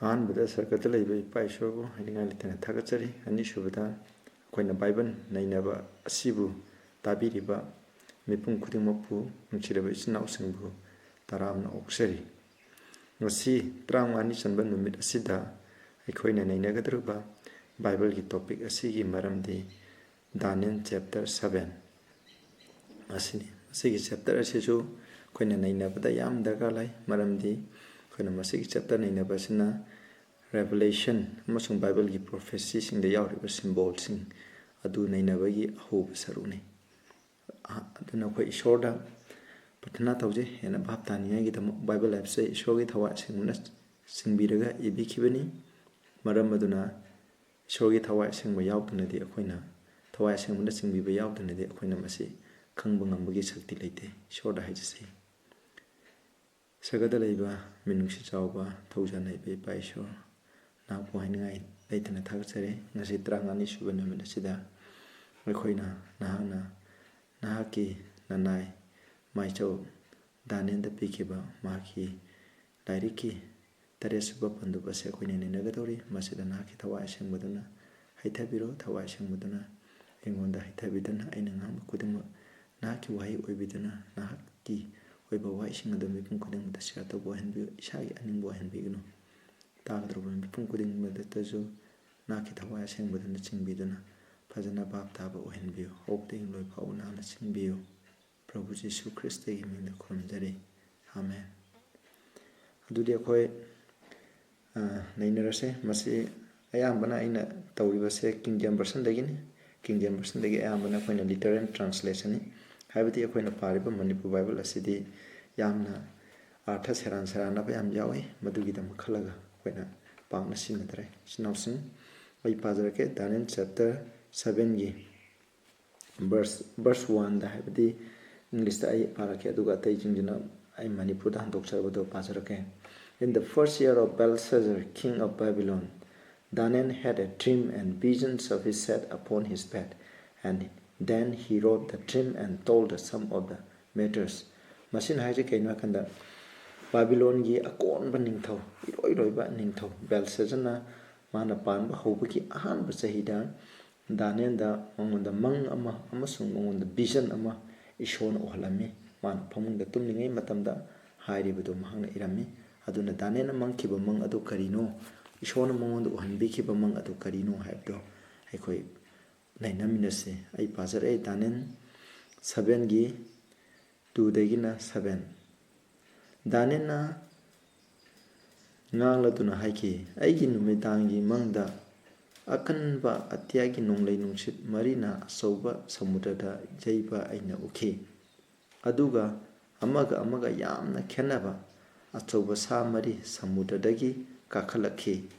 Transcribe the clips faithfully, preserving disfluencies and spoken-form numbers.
ꯑꯍꯥꯟꯕꯗ ꯁꯔꯒꯗ ꯂꯩꯕ ꯏꯄꯥ ꯏꯁꯣꯔꯕꯨ ꯍꯥꯏꯅꯤꯡꯉꯥꯏ ꯂꯩꯇꯅ ꯊꯥꯒꯠꯆꯔꯤ꯫ ꯑꯅꯤꯁꯨꯕꯗ, ꯑꯩꯈꯣꯏꯅ ꯕꯥꯏꯕꯜ ꯅꯩꯅꯕ ꯑꯁꯤꯕꯨ ꯇꯥꯕꯤꯔꯤꯕ ꯃꯤꯄꯨꯝ ꯈꯨꯗꯤꯡꯃꯛꯄꯨ ꯅꯨꯡꯁꯤꯔꯕ ꯏꯆꯤꯟ ꯏꯅꯥꯎꯁꯤꯡꯕꯨ ꯇꯔꯥꯝꯅ ꯑꯣꯛꯆꯔꯤ꯫ ꯉꯁꯤ ꯇꯔꯥꯃꯉꯥꯅꯤ ꯆꯟꯕ ꯅꯨꯃꯤꯠ ꯑꯁꯤꯗ ꯑꯩꯈꯣꯏꯅ ꯅꯩꯅꯒꯗꯧꯔꯤꯕ ꯕꯥꯏꯕꯜꯒꯤ topic ꯑꯁꯤꯒꯤ ꯃꯔꯝꯗꯤ ꯗꯥꯅꯤꯌꯦꯜ chapter seven ꯑꯁꯤꯅꯤ꯫ ꯃꯁꯤꯒꯤ chapter ꯑꯁꯤꯁꯨ ꯑꯩꯈꯣꯏꯅ ꯅꯩꯅꯕꯗ ꯌꯥꯝ ꯗꯔꯀꯥꯔ ꯂꯩ, ꯃꯔꯝꯗꯤ ꯑꯩꯈꯣꯏꯅ ꯃꯁꯤꯒꯤ chapter ꯅꯩꯅꯕ ꯑꯁꯤꯅ Revelation ꯑꯃꯁꯨꯡ ꯕꯥꯏꯕꯜꯒꯤ prophecyꯁꯤꯡꯗ ꯌꯥꯎꯔꯤꯕ symbolꯁꯤꯡ ꯑꯗꯨ ꯅꯩꯅꯕꯒꯤ ꯑꯍꯧꯕ ꯁꯔꯨꯛꯅꯤ꯫ ꯑ-, ꯑꯗꯨꯅ ꯑꯩꯈꯣꯏ ꯏꯁꯣꯔꯗ ꯄ꯭ꯔꯊꯅꯥ ꯇꯧꯖꯩ, ꯍꯦꯟꯅ ꯚꯥꯞ ꯇꯥꯅꯤꯡꯉꯥꯏꯒꯤꯗꯃꯛ꯫ ꯕꯥꯏꯕꯜ ꯍꯥꯏꯕꯁꯦ ꯏꯁꯣꯔꯒꯤ ꯊꯋꯥꯏ ꯑꯁꯦꯡꯕꯅ ꯆꯤꯡꯕꯤꯔꯒ ꯏꯕꯤꯈꯤꯕꯅꯤ꯫ ꯃꯔꯝ ꯑꯗꯨꯅ ꯏꯁꯣꯔꯒꯤ ꯊꯋꯥꯏ ꯑꯁꯦꯡꯕ ꯌꯥꯎꯗꯅꯗꯤ ꯑꯩꯈꯣꯏꯅ, ꯊꯋꯥꯏ ꯑꯁꯦꯡꯕꯅ ꯆꯤꯡꯕꯤꯕ ꯌꯥꯎꯗꯅꯗꯤ ꯑꯩꯈꯣꯏꯅ ꯃꯁꯤ ꯈꯪꯕ ꯉꯝꯕꯒꯤ ꯁꯛꯇꯤ ꯂꯩꯇꯦ꯫ ꯏꯁꯣꯔꯗ ꯍꯥꯏꯖꯁꯤ꯫ ꯁꯔꯒꯗ ꯂꯩꯕ ꯃꯤꯅꯨꯡꯁꯤ ꯆꯥꯎꯕ ꯊꯧꯖꯥꯜ ꯍꯩꯕ ꯏꯄꯥ ꯏꯁꯣꯔ, ꯅꯍꯥꯛꯄꯨ ꯍꯥꯏꯅꯤꯡꯉꯥꯏ ꯂꯩꯇꯅ ꯊꯥꯒꯠꯆꯔꯤ꯫ ꯉꯁꯤ ꯇꯔꯥꯃꯉꯥꯅꯤ ꯁꯨꯕ ꯅꯨꯃꯤꯠ ꯑꯁꯤꯗ ꯑꯩꯈꯣꯏꯅ ꯅꯍꯥꯛꯅ, ꯅꯍꯥꯛꯀꯤ ꯅꯅꯥꯏ ꯃꯥꯏꯆꯧ ꯗꯥꯅꯤꯌꯦꯜꯗ ꯄꯤꯈꯤꯕ ꯃꯍꯥꯛꯀꯤ ꯂꯥꯏꯔꯤꯛꯀꯤ ꯇꯔꯦꯠꯁꯨꯕ ꯄꯟꯗꯨꯞ ꯑꯁꯤ ꯑꯩꯈꯣꯏꯅ ꯅꯩꯅꯒꯗꯧꯔꯤ꯫ ꯃꯁꯤꯗ ꯅꯍꯥꯛꯀꯤ ꯊꯋꯥꯏ ꯑꯁꯦꯡꯕꯗꯨꯅ ꯍꯩꯊꯕꯤꯔꯣ꯫ ꯊꯋꯥꯏ ꯑꯁꯦꯡꯕꯗꯨꯅ ꯑꯩꯉꯣꯟꯗ ꯍꯩꯊꯕꯤꯗꯨꯅ ꯑꯩꯅ ꯉꯥꯡꯕ ꯈꯨꯗꯤꯡꯃꯛ ꯅꯍꯥꯛꯀꯤ ꯋꯥꯍꯩ ꯑꯣꯏꯕꯤꯗꯨꯅ ꯅꯍꯥꯛꯀꯤ ꯑꯣꯏꯕ ꯋꯥꯍꯩꯁꯤꯡ ꯑꯗꯨ ꯃꯤꯄꯨꯝ ꯈꯨꯗꯤꯡꯃꯛꯇ share ꯇꯧꯕ ꯑꯣꯏꯍꯟꯕꯤꯌꯨ꯫ ꯏꯁꯥꯒꯤ ꯑꯅꯤꯡꯕ ꯑꯣꯏꯍꯟꯕꯤꯒꯅꯨ꯫ ꯇꯥꯒꯗꯧꯔꯤꯕ ꯃꯤꯄꯨꯝ ꯈꯨꯗꯤꯡꯃꯛꯇꯁꯨ ꯅꯍꯥꯛꯀꯤ ꯊꯋꯥꯏ ꯑꯁꯦꯡꯕꯗꯨꯅ ꯆꯤꯡꯕꯤꯗꯨꯅ ꯐꯖꯅ ꯚꯥꯞ ꯇꯥꯕ ꯑꯣꯏꯍꯟꯕꯤꯌꯨ꯫ ꯍꯧꯕꯗꯒꯤ ꯂꯣꯏ ꯐꯥꯎꯕ ꯅꯍꯥꯛꯅ ꯆꯤꯡꯕꯤꯌꯨ꯫ ꯄ꯭ꯔꯚꯨ ꯖꯤꯁꯨ ꯈ꯭ꯔꯤꯁꯇꯒꯤ ꯃꯤꯡꯗ ꯈꯨꯔꯨꯝꯖꯔꯤ꯫ ꯑꯥꯃꯦꯟ꯫ ꯑꯗꯨꯗꯤ ꯑꯩꯈꯣꯏ, ꯑ, ꯅꯩꯅꯔꯁꯦ꯫ ꯃꯁꯤ ꯑꯌꯥꯝꯕꯅ ꯑꯩꯅ ꯇꯧꯔꯤꯕꯁꯦ King James Versionꯗꯒꯤꯅꯤ꯫ King James Versionꯗꯒꯤ ꯑꯌꯥꯝꯕꯅ ꯑꯩꯈꯣꯏꯅ literal translationꯅꯤ꯫ ꯍꯥꯏꯕꯗꯤ ꯑꯩꯈꯣꯏꯅ ꯄꯥꯔꯤꯕ ꯃꯅꯤꯄꯨꯔ ꯕꯥꯏꯕꯜ ꯑꯁꯤꯗꯤ ꯌꯥꯝꯅ ꯑꯥꯔꯊ ꯁꯦꯔꯥꯟ ꯁꯦꯔꯥꯟꯅꯕ ꯌꯥꯝ ꯌꯥꯎꯏ꯫ ꯃꯗꯨꯒꯤꯗꯃꯛ ꯈꯜꯂꯒ ꯑꯩꯈꯣꯏꯅ ꯄꯥꯛꯅ ꯁꯤꯖꯤꯟꯅꯗ꯭ꯔꯦ꯫ ꯏꯆꯤꯟ ꯏꯅꯥꯎꯁꯤꯡ, ꯑꯩ ꯄꯥꯖꯔꯛꯀꯦ꯫ Daniel chapter sevenꯒꯤ verse, verse oneꯗ, ꯍꯥꯏꯕꯗꯤ Englishꯇ ꯑꯩ ꯄꯥꯔꯛꯀꯦ, ꯑꯗꯨꯒ ꯑꯇꯩꯁꯤꯡꯁꯤꯅ ꯑꯩ ꯃꯅꯤꯄꯨꯔꯗ ꯍꯟꯗꯣꯛꯆꯔꯕꯗꯣ ꯄꯥꯖꯔꯛꯀꯦ꯫ In the first year of Belshazzar, king of Babylon, Daniel had a dream and visions of his set upon his bed, and then he wrote the dream and told the sum of the matters. ꯃꯁꯤꯅ ꯍꯥꯏꯁꯦ ꯀꯩꯅꯣ ꯍꯥꯏꯀꯥꯟꯗ, ꯕꯥꯕꯤꯂꯣꯟꯒꯤ ꯑꯀꯣꯟꯕ ꯅꯤꯡꯊꯧ, ꯏꯔꯣꯏ ꯂꯣꯏꯕ ꯅꯤꯡꯊꯧ ꯕꯦꯜꯁꯦꯖꯔꯅ ꯃꯥꯅ ꯄꯥꯟꯕ ꯍꯧꯕꯒꯤ ꯑꯍꯥꯟꯕ ꯆꯍꯤꯗ ꯗꯥꯅꯤꯌꯦꯜꯗ ꯃꯉꯣꯟꯗ ꯃꯪ ꯑꯃ ꯑꯃꯁꯨꯡ ꯃꯉꯣꯟꯗ ꯚꯤꯖꯟ ꯑꯃ ꯏꯁꯣꯔꯅ ꯎꯍꯜꯂꯝꯃꯤ꯫ ꯃꯥꯅ ꯐꯃꯨꯡꯗ ꯇꯨꯝꯂꯤꯉꯩ ꯃꯇꯝꯗ ꯍꯥꯏꯔꯤꯕꯗꯨ ꯃꯍꯥꯛꯅ ꯏꯔꯝꯃꯤ꯫ ꯑꯗꯨꯅ ꯗꯥꯅꯤꯌꯦꯜꯅ ꯃꯪꯈꯤꯕ ꯃꯪ ꯑꯗꯨ ꯀꯔꯤꯅꯣ? ꯏꯁꯣꯔꯅ ꯃꯉꯣꯟꯗ ꯎꯍꯟꯕꯤꯈꯤꯕ ꯃꯪ ꯑꯗꯨ ꯀꯔꯤꯅꯣ ꯍꯥꯏꯕꯗꯨ ꯑꯩꯈꯣꯏ ꯅꯩꯅꯃꯤꯟꯅꯁꯤ꯫ ꯑꯩ ꯄꯥꯖꯔꯛꯑꯦ, ꯗꯥꯅꯤꯌꯦꯜ ꯁꯚꯦꯟꯒꯤ ꯇꯨꯗꯒꯤꯅ ꯁꯚꯦꯟ꯫ ꯗꯥꯅꯤꯌꯦꯜꯅ ꯉꯥꯡꯂꯗꯨꯅ ꯍꯥꯏꯈꯤ, "ꯑꯩꯒꯤ ꯅꯨꯃꯤꯗꯥꯡꯒꯤ ꯃꯪꯗ ꯑꯀꯟꯕ ꯑꯇꯤꯌꯥꯒꯤ ꯅꯣꯡꯂꯩ ꯅꯨꯡꯁꯤꯠ ꯃꯔꯤꯅ ꯑꯆꯧꯕ ꯁꯃꯨꯗ꯭ꯔꯗ ꯌꯩꯕ ꯑꯩꯅ ꯎꯈꯤ꯫ ꯑꯗꯨꯒ ꯑꯃꯒ ꯑꯃꯒ ꯌꯥꯝꯅ ꯈꯦꯠꯅꯕ ꯑꯆꯧꯕ ꯁꯥ ꯃꯔꯤ ꯁꯃꯨꯗ꯭ꯔꯗꯒꯤ ꯀꯥꯈꯠꯂꯛꯈꯤ꯫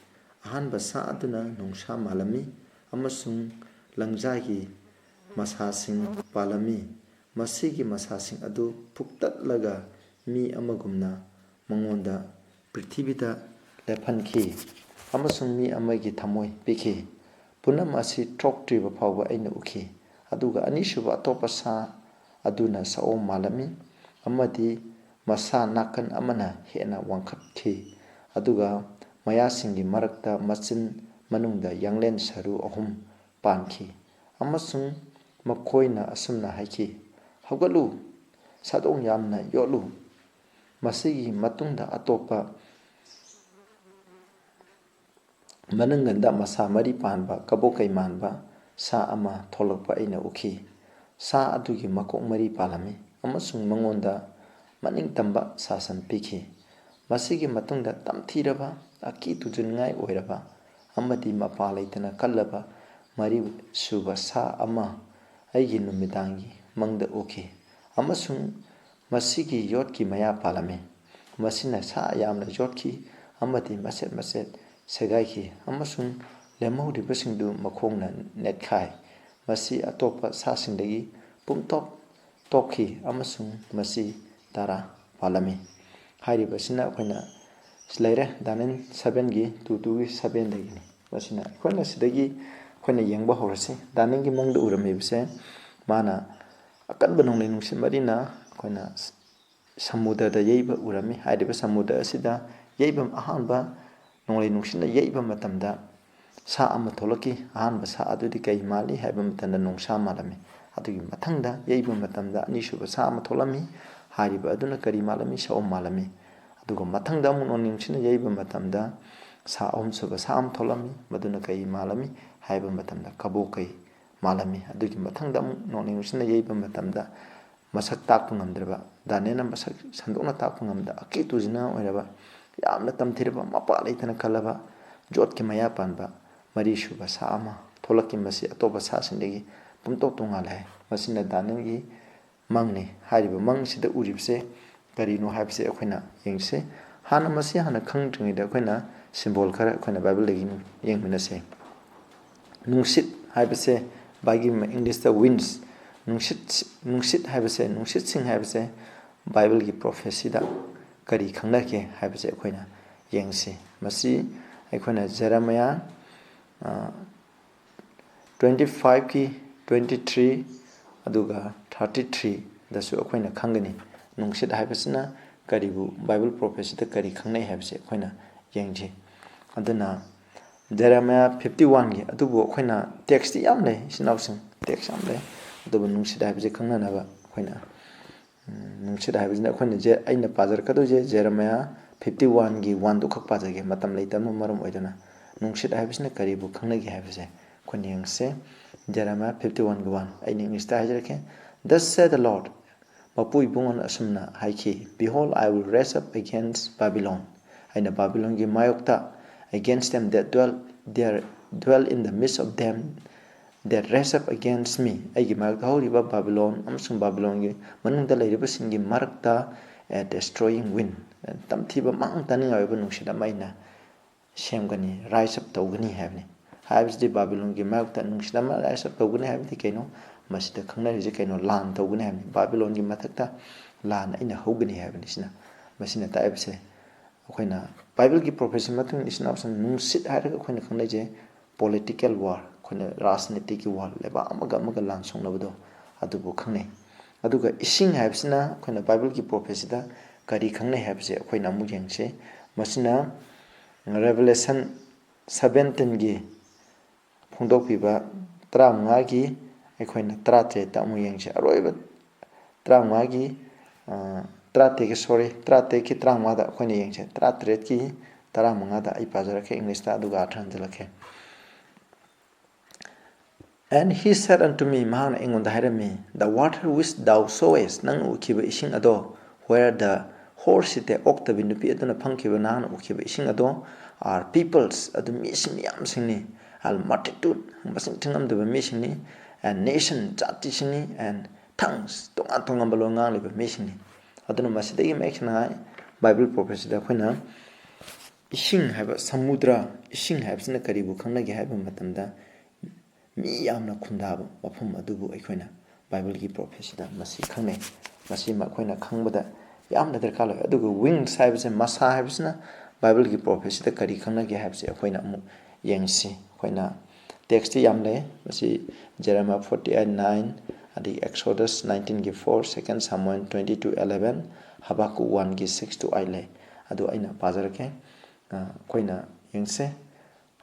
ꯑꯍꯥꯟꯕ ꯁꯥ ꯑꯗꯨꯅ ꯅꯣꯡꯁꯥ ꯃꯥꯜꯂꯝꯃꯤ ꯑꯃꯁꯨꯡ ꯂꯪꯖꯥꯒꯤ ꯃꯁꯥꯁꯤꯡ ꯄꯥꯜꯂꯝꯃꯤ꯫ ꯃꯁꯤꯒꯤ ꯃꯁꯥꯁꯤꯡ ꯑꯗꯨ ꯐꯨꯛꯇꯠꯂꯒ ꯃꯤ ꯑꯃꯒꯨꯝꯅ ꯃꯉꯣꯟꯗ ꯄ꯭ꯔꯤꯊꯤꯕꯤꯗ ꯂꯦꯞꯍꯟꯈꯤ ꯑꯃꯁꯨꯡ ꯃꯤ ꯑꯃꯒꯤ ꯊꯃꯣꯏ ꯄꯤꯈꯤ꯫ ꯄꯨꯝꯅꯃꯛ ꯑꯁꯤ ꯊꯣꯛꯇ꯭ꯔꯤꯕ ꯐꯥꯎꯕ ꯑꯩꯅ ꯎꯈꯤ꯫ ꯑꯗꯨꯒ ꯑꯅꯤꯁꯨꯕ ꯑꯇꯣꯞꯄ ꯁꯥ ꯑꯗꯨꯅ ꯁꯑꯣꯝ ꯃꯥꯜꯂꯝꯃꯤ, ꯑꯃꯗꯤ ꯃꯁꯥ ꯅꯥꯀꯟ ꯑꯃꯅ ꯍꯦꯟꯅ ꯋꯥꯡꯈꯠꯈꯤ, ꯑꯗꯨꯒ ꯃꯌꯥꯁꯤꯡꯒꯤ ꯃꯔꯛꯇ ꯃꯆꯤꯟ ꯃꯅꯨꯡꯗ ꯌꯥꯡꯂꯦꯟ ꯁꯔꯨ ꯑꯍꯨꯝ ꯄꯥꯟꯈꯤ꯫ ꯑꯃꯁꯨꯡ ꯃꯈꯣꯏꯅ ꯑꯁꯨꯝꯅ ꯍꯥꯏꯈꯤ, "ꯍꯧꯒꯠꯂꯨ, ꯁꯥꯗꯣꯡ ꯌꯥꯝꯅ ꯌꯣꯠꯂꯨ"꯫ ꯃꯁꯤꯒꯤ ꯃꯇꯨꯡꯗ ꯑꯇꯣꯞꯄ ꯃꯅꯪꯒꯟꯗ ꯃꯁꯥ ꯃꯔꯤ ꯄꯥꯟꯕ ꯀꯕꯣꯀꯩ ꯃꯥꯟꯕ ꯁꯥ ꯑꯃ ꯊꯣꯛꯂꯛꯄ ꯑꯩꯅ ꯎꯈꯤ꯫ ꯁꯥ ꯑꯗꯨꯒꯤ ꯃꯀꯣꯛ ꯃꯔꯤ ꯄꯥꯜꯂꯝꯃꯤ ꯑꯃꯁꯨꯡ ꯃꯉꯣꯟꯗ ꯃꯅꯤꯡ ꯇꯝꯕ ꯁꯥꯁꯟ ꯄꯤꯈꯤ꯫ ꯃꯁꯤꯒꯤ ꯃꯇꯨꯡꯗ ꯇꯝꯊꯤꯔꯕ, ꯑꯀꯤ ꯇꯨꯖꯅꯤꯡꯉꯥꯏ ꯑꯣꯏꯔꯕ ꯑꯃꯗꯤ ꯃꯄꯥ ꯂꯩꯇꯅ ꯀꯜꯂꯕ ꯃꯔꯤ ꯁꯨꯕ ꯁꯥ ꯑꯃ ꯑꯩꯒꯤ ꯅꯨꯃꯤꯗꯥꯡꯒꯤ ꯃꯪꯗ ꯎꯈꯤ, ꯑꯃꯁꯨꯡ ꯃꯁꯤꯒꯤ ꯌꯣꯠꯀꯤ ꯃꯌꯥ ꯄꯥꯜꯂꯝꯃꯤ꯫ ꯃꯁꯤꯅ ꯁꯥ ꯌꯥꯝꯅ ꯌꯣꯠꯈꯤ ꯑꯃꯗꯤ ꯃꯆꯦꯠ ꯃꯆꯦꯠ ꯁꯦꯒꯥꯏꯈꯤ, ꯑꯃꯁꯨꯡ ꯂꯦꯝꯍꯧꯔꯤꯕꯁꯤꯡꯗꯨ ꯃꯈꯣꯡꯅ ꯅꯦꯠꯈꯥꯏ꯫ ꯃꯁꯤ ꯑꯇꯣꯞꯄ ꯁꯥꯁꯤꯡꯗꯒꯤ ꯄꯨꯝꯇꯣꯞ ꯇꯣꯞꯈꯤ, ꯑꯃꯁꯨꯡ ꯃꯁꯤ ꯇꯔꯥ ꯄꯥꯜꯂꯝꯃꯤ꯫ ꯍꯥꯏꯔꯤꯕꯁꯤꯅ ꯑꯩꯈꯣꯏꯅ ꯂꯩꯔꯦ, ꯗꯥꯅꯤꯌꯦꯜ ꯁꯚꯦꯟꯒꯤ ꯇꯨ ꯇꯨꯒꯤ ꯁꯚꯦꯟꯗꯒꯤꯅꯤ꯫ ꯃꯁꯤꯅ ꯑꯩꯈꯣꯏꯅ ꯁꯤꯗꯒꯤ ꯑꯩꯈꯣꯏꯅ ꯌꯦꯡꯕ ꯍꯧꯔꯁꯤ꯫ ꯗꯥꯅꯤꯌꯦꯜꯒꯤ ꯃꯪꯗ ꯎꯔꯝꯃꯤꯕꯁꯦ, ꯃꯥꯅ ꯑꯀꯟꯕ ꯅꯣꯡꯂꯩ ꯅꯨꯡꯁꯤꯠ ꯃꯔꯤꯅ ꯑꯩꯈꯣꯏꯅ ꯁꯃꯨꯗ꯭ꯔꯗ ꯌꯩꯕ ꯎꯔꯝꯃꯤ꯫ ꯍꯥꯏꯔꯤꯕ ꯁꯃꯨꯗ꯭ꯔ ꯑꯁꯤꯗ ꯌꯩꯕ, ꯑꯍꯥꯟꯕ ꯅꯣꯡꯂꯩ ꯅꯨꯡꯁꯤꯠꯅ ꯌꯩꯕ ꯃꯇꯝꯗ ꯁꯥ ꯑꯃ ꯊꯣꯛꯂꯛꯈꯤ꯫ ꯑꯍꯥꯟꯕ ꯁꯥ ꯑꯗꯨꯗꯤ ꯀꯔꯤ ꯃꯥꯜꯂꯤ ꯍꯥꯏꯕ ꯃꯇꯝꯗ ꯅꯣꯡꯁꯥ ꯃꯥꯜꯂꯝꯃꯤ꯫ ꯑꯗꯨꯒꯤ ꯃꯊꯪꯗ ꯌꯩꯕ ꯃꯇꯝꯗ ꯑꯅꯤꯁꯨꯕ ꯁꯥ ꯑꯃ ꯊꯣꯛꯂꯝꯃꯤ꯫ ꯍꯥꯏꯔꯤꯕ ꯑꯗꯨꯅ ꯀꯔꯤ ꯃꯥꯜꯂꯝꯃꯤ? ꯁꯑꯣꯝ ꯃꯥꯜꯂꯝꯃꯤ꯫ ꯑꯗꯨꯒ ꯃꯊꯪꯗ ꯑꯃꯨꯛ ꯅꯣꯡꯂꯩ ꯅꯨꯡꯁꯤꯠꯅ ꯌꯩꯕ ꯃꯇꯝꯗ ꯁꯥ, ꯑꯍꯨꯝꯁꯨꯕ ꯁꯥ ꯑꯃ ꯊꯣꯛꯂꯝꯃꯤ꯫ ꯃꯗꯨꯅ ꯀꯔꯤ ꯃꯥꯜꯂꯝꯃꯤ ꯍꯥꯏꯕ ꯃꯇꯝꯗ ꯀꯕꯣꯀꯩ ꯃꯥꯜꯂꯝꯃꯤ꯫ ꯑꯗꯨꯒꯤ ꯃꯊꯪꯗ ꯑꯃꯨꯛ ꯅꯣꯡꯂꯩ ꯅꯨꯡꯁꯤꯠꯅ ꯌꯩꯕ ꯃꯇꯝꯗ ꯃꯁꯛ ꯇꯥꯛꯄ ꯉꯝꯗ꯭ꯔꯕ, ꯗꯥꯅꯤꯌꯦꯜꯅ ꯃꯁꯛ ꯁꯟꯗꯣꯛꯅ ꯇꯥꯛꯄ ꯉꯝꯗ ꯑꯀꯤꯇꯨ ꯖꯤꯅꯥ ꯑꯣꯏꯔꯕ, ꯌꯥꯝꯅ ꯇꯝꯊꯤꯔꯕ, ꯃꯄꯥ ꯂꯩꯇꯅ ꯈꯜꯂꯕ ꯖꯣꯠꯀꯤ ꯃꯌꯥ ꯄꯥꯟꯕ ꯃꯔꯤꯁꯨꯕ ꯁꯥ ꯑꯃ ꯊꯣꯛꯂꯛꯈꯤ꯫ ꯃꯁꯤ ꯑꯇꯣꯞꯄ ꯁꯥꯁꯤꯡꯗꯒꯤ ꯄꯨꯝꯇꯣꯞ ꯇꯣꯉꯥꯜꯂꯦ ꯍꯥꯏ꯫ ꯃꯁꯤꯅ ꯗꯥꯅꯤꯌꯦꯜꯒꯤ ꯃꯪꯅꯤ꯫ ꯍꯥꯏꯔꯤꯕ ꯃꯪꯁꯤꯗ ꯎꯔꯤꯕꯁꯦ ꯀꯔꯤꯅꯣ ꯍꯥꯏꯕꯁꯦ ꯑꯩꯈꯣꯏꯅ ꯌꯦꯡꯁꯤ꯫ ꯍꯥꯟꯅ ꯃꯁꯤ ꯍꯥꯟꯅ ꯈꯪꯗ꯭ꯔꯤꯉꯩꯗ ꯑꯩꯈꯣꯏꯅ symbol ꯈꯔ ꯑꯩꯈꯣꯏꯅ ꯕꯥꯏꯕꯜꯗꯒꯤ ꯌꯦꯡꯃꯤꯟꯅꯁꯦ꯫ ꯅꯨꯡꯁꯤꯠ ꯍꯥꯏꯕꯁꯦ, ꯕꯥꯏꯒꯤ ꯏꯪꯂꯤꯁꯇ winds, ꯅꯨꯡꯁꯤꯠ, ꯅꯨꯡꯁꯤꯠ ꯍꯥꯏꯕꯁꯦ, ꯅꯨꯡꯁꯤꯠꯁꯤꯡ ꯍꯥꯏꯕꯁꯦ ꯕꯥꯏꯕꯜꯒꯤ prophecyꯗ ꯀꯔꯤ ꯈꯪꯅꯒꯦ ꯍꯥꯏꯕꯁꯦ ꯑꯩꯈꯣꯏꯅ ꯌꯦꯡꯁꯤ꯫ ꯃꯁꯤ ꯑꯩꯈꯣꯏꯅ ꯖꯦꯔꯦꯃꯤꯌꯥ, ꯑ, twenty fiveꯀꯤ twenty three ꯑꯗꯨꯒ thirty threeꯗꯁꯨ ꯑꯩꯈꯣꯏꯅ ꯈꯪꯒꯅꯤ꯫ ꯅꯨꯡꯁꯤꯠ ꯍꯥꯏꯕꯁꯤꯅ ꯀꯔꯤꯕꯨ, ꯕꯥꯏꯕꯜ prophecyꯗ ꯀꯔꯤ ꯈꯪꯅꯩ ꯍꯥꯏꯕꯁꯦ ꯑꯩꯈꯣꯏꯅ ꯌꯦꯡꯁꯤ꯫ ꯑꯗꯨꯅ ꯖꯦꯔꯦꯃꯤꯌꯥ fifty oneꯒꯤ, ꯑꯗꯨꯕꯨ ꯑꯩꯈꯣꯏꯅ textꯇꯤ ꯌꯥꯝ ꯂꯩ, ꯏꯆꯤꯟ ꯏꯅꯥꯎꯁꯤꯡ, text ꯌꯥꯝ ꯂꯩ꯫ ꯑꯗꯨꯕꯨ ꯅꯨꯡꯁꯤꯠ ꯍꯥꯏꯕꯁꯦ ꯈꯪꯅꯅꯕ ꯑꯩꯈꯣꯏꯅ, ꯎꯝ, ꯅꯨꯡꯁꯤꯠ ꯍꯥꯏꯕꯁꯤꯅ ꯑꯩꯈꯣꯏꯅ ꯖꯦ-, ꯑꯩꯅ ꯄꯥꯖꯔꯛꯀꯗꯣꯏꯁꯦ ꯖꯦꯔꯦꯃꯤꯌꯥ fifty oneꯒꯤ oneꯗꯨ ꯈꯛ ꯄꯥꯖꯒꯦ, ꯃꯇꯝ ꯂꯩꯇꯕꯅ ꯃꯔꯝ ꯑꯣꯏꯗꯨꯅ꯫ ꯅꯨꯡꯁꯤꯠ ꯍꯥꯏꯕꯁꯤꯅ ꯀꯔꯤꯕꯨ ꯈꯪꯅꯒꯦ ꯍꯥꯏꯕꯁꯦ ꯑꯩꯈꯣꯏꯅ ꯌꯦꯡꯁꯦ꯫ ꯖꯦꯔꯦꯃꯤꯌꯥ fifty oneꯒꯤ one, ꯑꯩꯅ ꯏꯪꯂꯤꯁꯇ ꯍꯥꯏꯖꯔꯛꯀꯦ꯫ Thus said the Lord, ꯃꯄꯨ ꯏꯕꯨꯡꯉꯣꯅ ꯑꯁꯨꯝꯅ ꯍꯥꯏꯈꯤ, Behold, I will rise up against Babylon, ꯑꯩꯅ ꯕꯥꯕꯤꯂꯣꯟꯒꯤ ꯃꯥꯌꯣꯛꯇ, against them that dwell, there, dwell in the midst of them that rise up against me, ꯑꯩꯒꯤ ꯃꯥꯌꯣꯛꯇ ꯍꯧꯔꯤꯕ ꯕꯥꯕꯤꯂꯣꯟ ꯑꯃꯁꯨꯡ ꯕꯥꯕꯤꯂꯣꯟꯒꯤ ꯃꯅꯨꯡꯗ ꯂꯩꯔꯤꯕꯁꯤꯡꯒꯤ ꯃꯔꯛꯇ, a destroying wind, ꯇꯝꯊꯤꯕ ꯃꯥꯡ ꯇꯥꯅꯤꯡꯉꯥꯏ ꯑꯣꯏꯕ ꯅꯨꯡꯁꯤꯠ ꯑꯃ ꯑꯩꯅ ꯁꯦꯝꯒꯅꯤ, rise up ꯇꯧꯒꯅꯤ ꯍꯥꯏꯕꯅꯤ꯫ ꯍꯥꯏꯕꯁꯤꯗꯤ ꯕꯥꯕꯤꯂꯣꯟꯒꯤ ꯃꯥꯌꯣꯛꯇ ꯅꯨꯡꯁꯤꯠ ꯑꯃ rise up ꯇꯧꯒꯅꯤ ꯍꯥꯏꯕꯗꯤ ꯀꯩꯅꯣ? ꯃꯁꯤꯗ ꯈꯪꯅꯔꯤꯁꯦ ꯀꯩꯅꯣ? ꯂꯥꯟ ꯇꯧꯒꯅꯤ ꯍꯥꯏꯕꯅꯤ꯫ ꯕꯥꯕꯤꯂꯣꯟꯒꯤ ꯃꯊꯛꯇ ꯂꯥꯟ ꯑꯩꯅ ꯍꯧꯒꯅꯤ ꯍꯥꯏꯕꯅꯤ꯫ ꯁꯤꯅ, ꯃꯁꯤꯅ ꯇꯥꯛꯏꯕꯁꯦ, ꯑꯩꯈꯣꯏꯅ ꯕꯥꯏꯕꯜꯒꯤ prophecy ꯃꯇꯨꯡ ꯏꯟꯅ, ꯏꯆꯤꯟ ꯏꯅꯥꯎꯁꯤꯡ, ꯅꯨꯡꯁꯤꯠ ꯍꯥꯏꯔꯒ ꯑꯩꯈꯣꯏꯅ ꯈꯪꯅꯩꯁꯦ political war, ꯑꯩꯈꯣꯏꯅ ꯔꯥꯖꯅꯤꯇꯤꯒꯤ war, ꯂꯩꯕꯥꯛ ꯑꯃꯒ ꯑꯃꯒ ꯂꯥꯟ ꯁꯣꯛꯅꯕꯗꯣ, ꯑꯗꯨꯕꯨ ꯈꯪꯅꯩ꯫ ꯑꯗꯨꯒ ꯏꯁꯤꯡ ꯍꯥꯏꯕꯁꯤꯅ ꯑꯩꯈꯣꯏꯅ ꯕꯥꯏꯕꯜꯒꯤ ꯄ꯭ꯔꯣꯐꯦꯠꯁꯤꯗ ꯀꯔꯤ ꯈꯪꯅꯩ ꯍꯥꯏꯕꯁꯦ ꯑꯩꯈꯣꯏꯅ ꯑꯃꯨꯛ ꯌꯦꯡꯁꯤ꯫ ꯃꯁꯤꯅ ꯔꯦꯚꯦꯂꯦꯁꯟ ꯁꯕꯦꯟꯇꯤꯟꯒꯤ ꯐꯣꯡꯗꯣꯛꯄꯤꯕ ꯇꯔꯥꯃꯉꯥꯒꯤ ꯑꯩꯈꯣꯏꯅ ꯇꯔꯥꯇꯔꯦꯠꯇ ꯑꯃꯨꯛ ꯌꯦꯡꯁꯤ꯫ ꯑꯔꯣꯏꯕ ꯇꯔꯥꯃꯉꯥꯒꯤ, ꯑ, ꯇꯔꯥꯇꯔꯦꯠꯀꯤ, ꯁꯣꯔꯤ, ꯇꯔꯥꯇꯔꯦꯠꯀꯤ ꯇꯔꯥꯃꯉꯥꯗ ꯑꯩꯈꯣꯏꯅ ꯌꯦꯡꯁꯤ꯫ ꯇꯔꯥꯇꯔꯦꯠꯀꯤ ꯇꯔꯥꯃꯉꯥꯗ ꯑꯩ ꯄꯥꯖꯔꯛꯀꯦ ꯏꯪꯂꯤꯁꯇ, ꯑꯗꯨꯒ ꯑꯥꯔꯊ ꯍꯟꯖꯤꯜꯂꯛꯀꯦ꯫ "And he said unto me," ꯃꯍꯥꯛꯅ ꯑꯩꯉꯣꯟꯗ ꯍꯥꯏꯔꯝꯃꯤ, "The water which thou sawest," ꯅꯪ ꯎꯈꯤꯕ ꯏꯁꯤꯡ ꯑꯗꯣ, "where the horse siteth," ꯑꯣꯛꯇꯕꯤ ꯅꯨꯄꯤ ꯑꯗꯨꯅ ꯐꯝꯈꯤꯕ ꯅꯍꯥꯛꯅ ꯎꯈꯤꯕ ꯏꯁꯤꯡ ꯑꯗꯣ, "are peoples," ꯑꯗꯨ ꯃꯤꯁꯤꯡ ꯃꯌꯥꯝꯁꯤꯡꯅꯤ, "a multitude," ꯃꯁꯤꯡ ꯊꯤꯉꯝꯗꯕ ꯃꯤꯁꯤꯡꯅꯤ, "and nation," ꯖꯥꯇꯤꯁꯤꯡꯅꯤ, "and tongues," ꯇꯣꯉꯥꯟ ꯇꯣꯉꯥꯟꯕ ꯂꯣꯟ ꯉꯥꯡꯂꯤꯕ ꯃꯤꯁꯤꯡꯅꯤ꯫ ꯑꯗꯨꯅ ꯃꯁꯤꯗꯒꯤ ꯃꯌꯦꯛ ꯁꯦꯡꯅ ꯍꯥꯏ, ꯕꯥꯏꯕꯜ ꯄ꯭ꯔꯣꯐꯦꯠꯁꯤꯗ ꯑꯩꯈꯣꯏꯅ ꯏꯁꯤꯡ ꯍꯥꯏꯕ, ꯁꯃꯨꯗ꯭ꯔ, ꯏꯁꯤꯡ ꯍꯥꯏꯕꯁꯤꯅ ꯀꯔꯤꯕꯨ ꯈꯪꯅꯒꯦ ꯍꯥꯏꯕ ꯃꯇꯝꯗ, ꯃꯤ ꯌꯥꯝꯅ ꯈꯨꯟꯗꯥꯕ ꯃꯐꯝ ꯑꯗꯨꯕꯨ ꯑꯩꯈꯣꯏꯅ ꯕꯥꯏꯕꯜꯒꯤ ꯄ꯭ꯔꯣꯐꯦꯠꯁꯤꯗ ꯃꯁꯤ ꯈꯪꯅꯩ꯫ ꯃꯁꯤꯃ ꯑꯩꯈꯣꯏꯅ ꯈꯪꯕꯗ ꯌꯥꯝꯅ ꯗꯔꯀꯥꯔ ꯑꯣꯏ꯫ ꯑꯗꯨꯒ wings ꯍꯥꯏꯕꯁꯦ, ꯃꯁꯥ ꯍꯥꯏꯕꯁꯤꯅ ꯕꯥꯏꯕꯜꯒꯤ ꯄ꯭ꯔꯣꯐꯦꯠꯁꯤꯗ ꯀꯔꯤ ꯈꯪꯅꯒꯦ ꯍꯥꯏꯕꯁꯦ ꯑꯩꯈꯣꯏꯅ ꯑꯃꯨꯛ ꯌꯦꯡꯁꯤ꯫ ꯑꯩꯈꯣꯏꯅ ꯇꯦꯛꯁꯇꯤ ꯌꯥꯝ ꯂꯩ꯫ ꯃꯁꯤ Jeremiah forty eight nine, ꯑꯗꯒꯤ Exodus nineteenꯒꯤ four, Second Samuel twenty two eleven, Habakkuk oneꯒꯤ six to eight ꯂꯩ꯫ ꯑꯗꯨ ꯑꯩꯅ ꯄꯥꯖꯔꯛꯀꯦ꯫ ꯑ, ꯑꯩꯈꯣꯏꯅ ꯌꯦꯡꯁꯦ꯫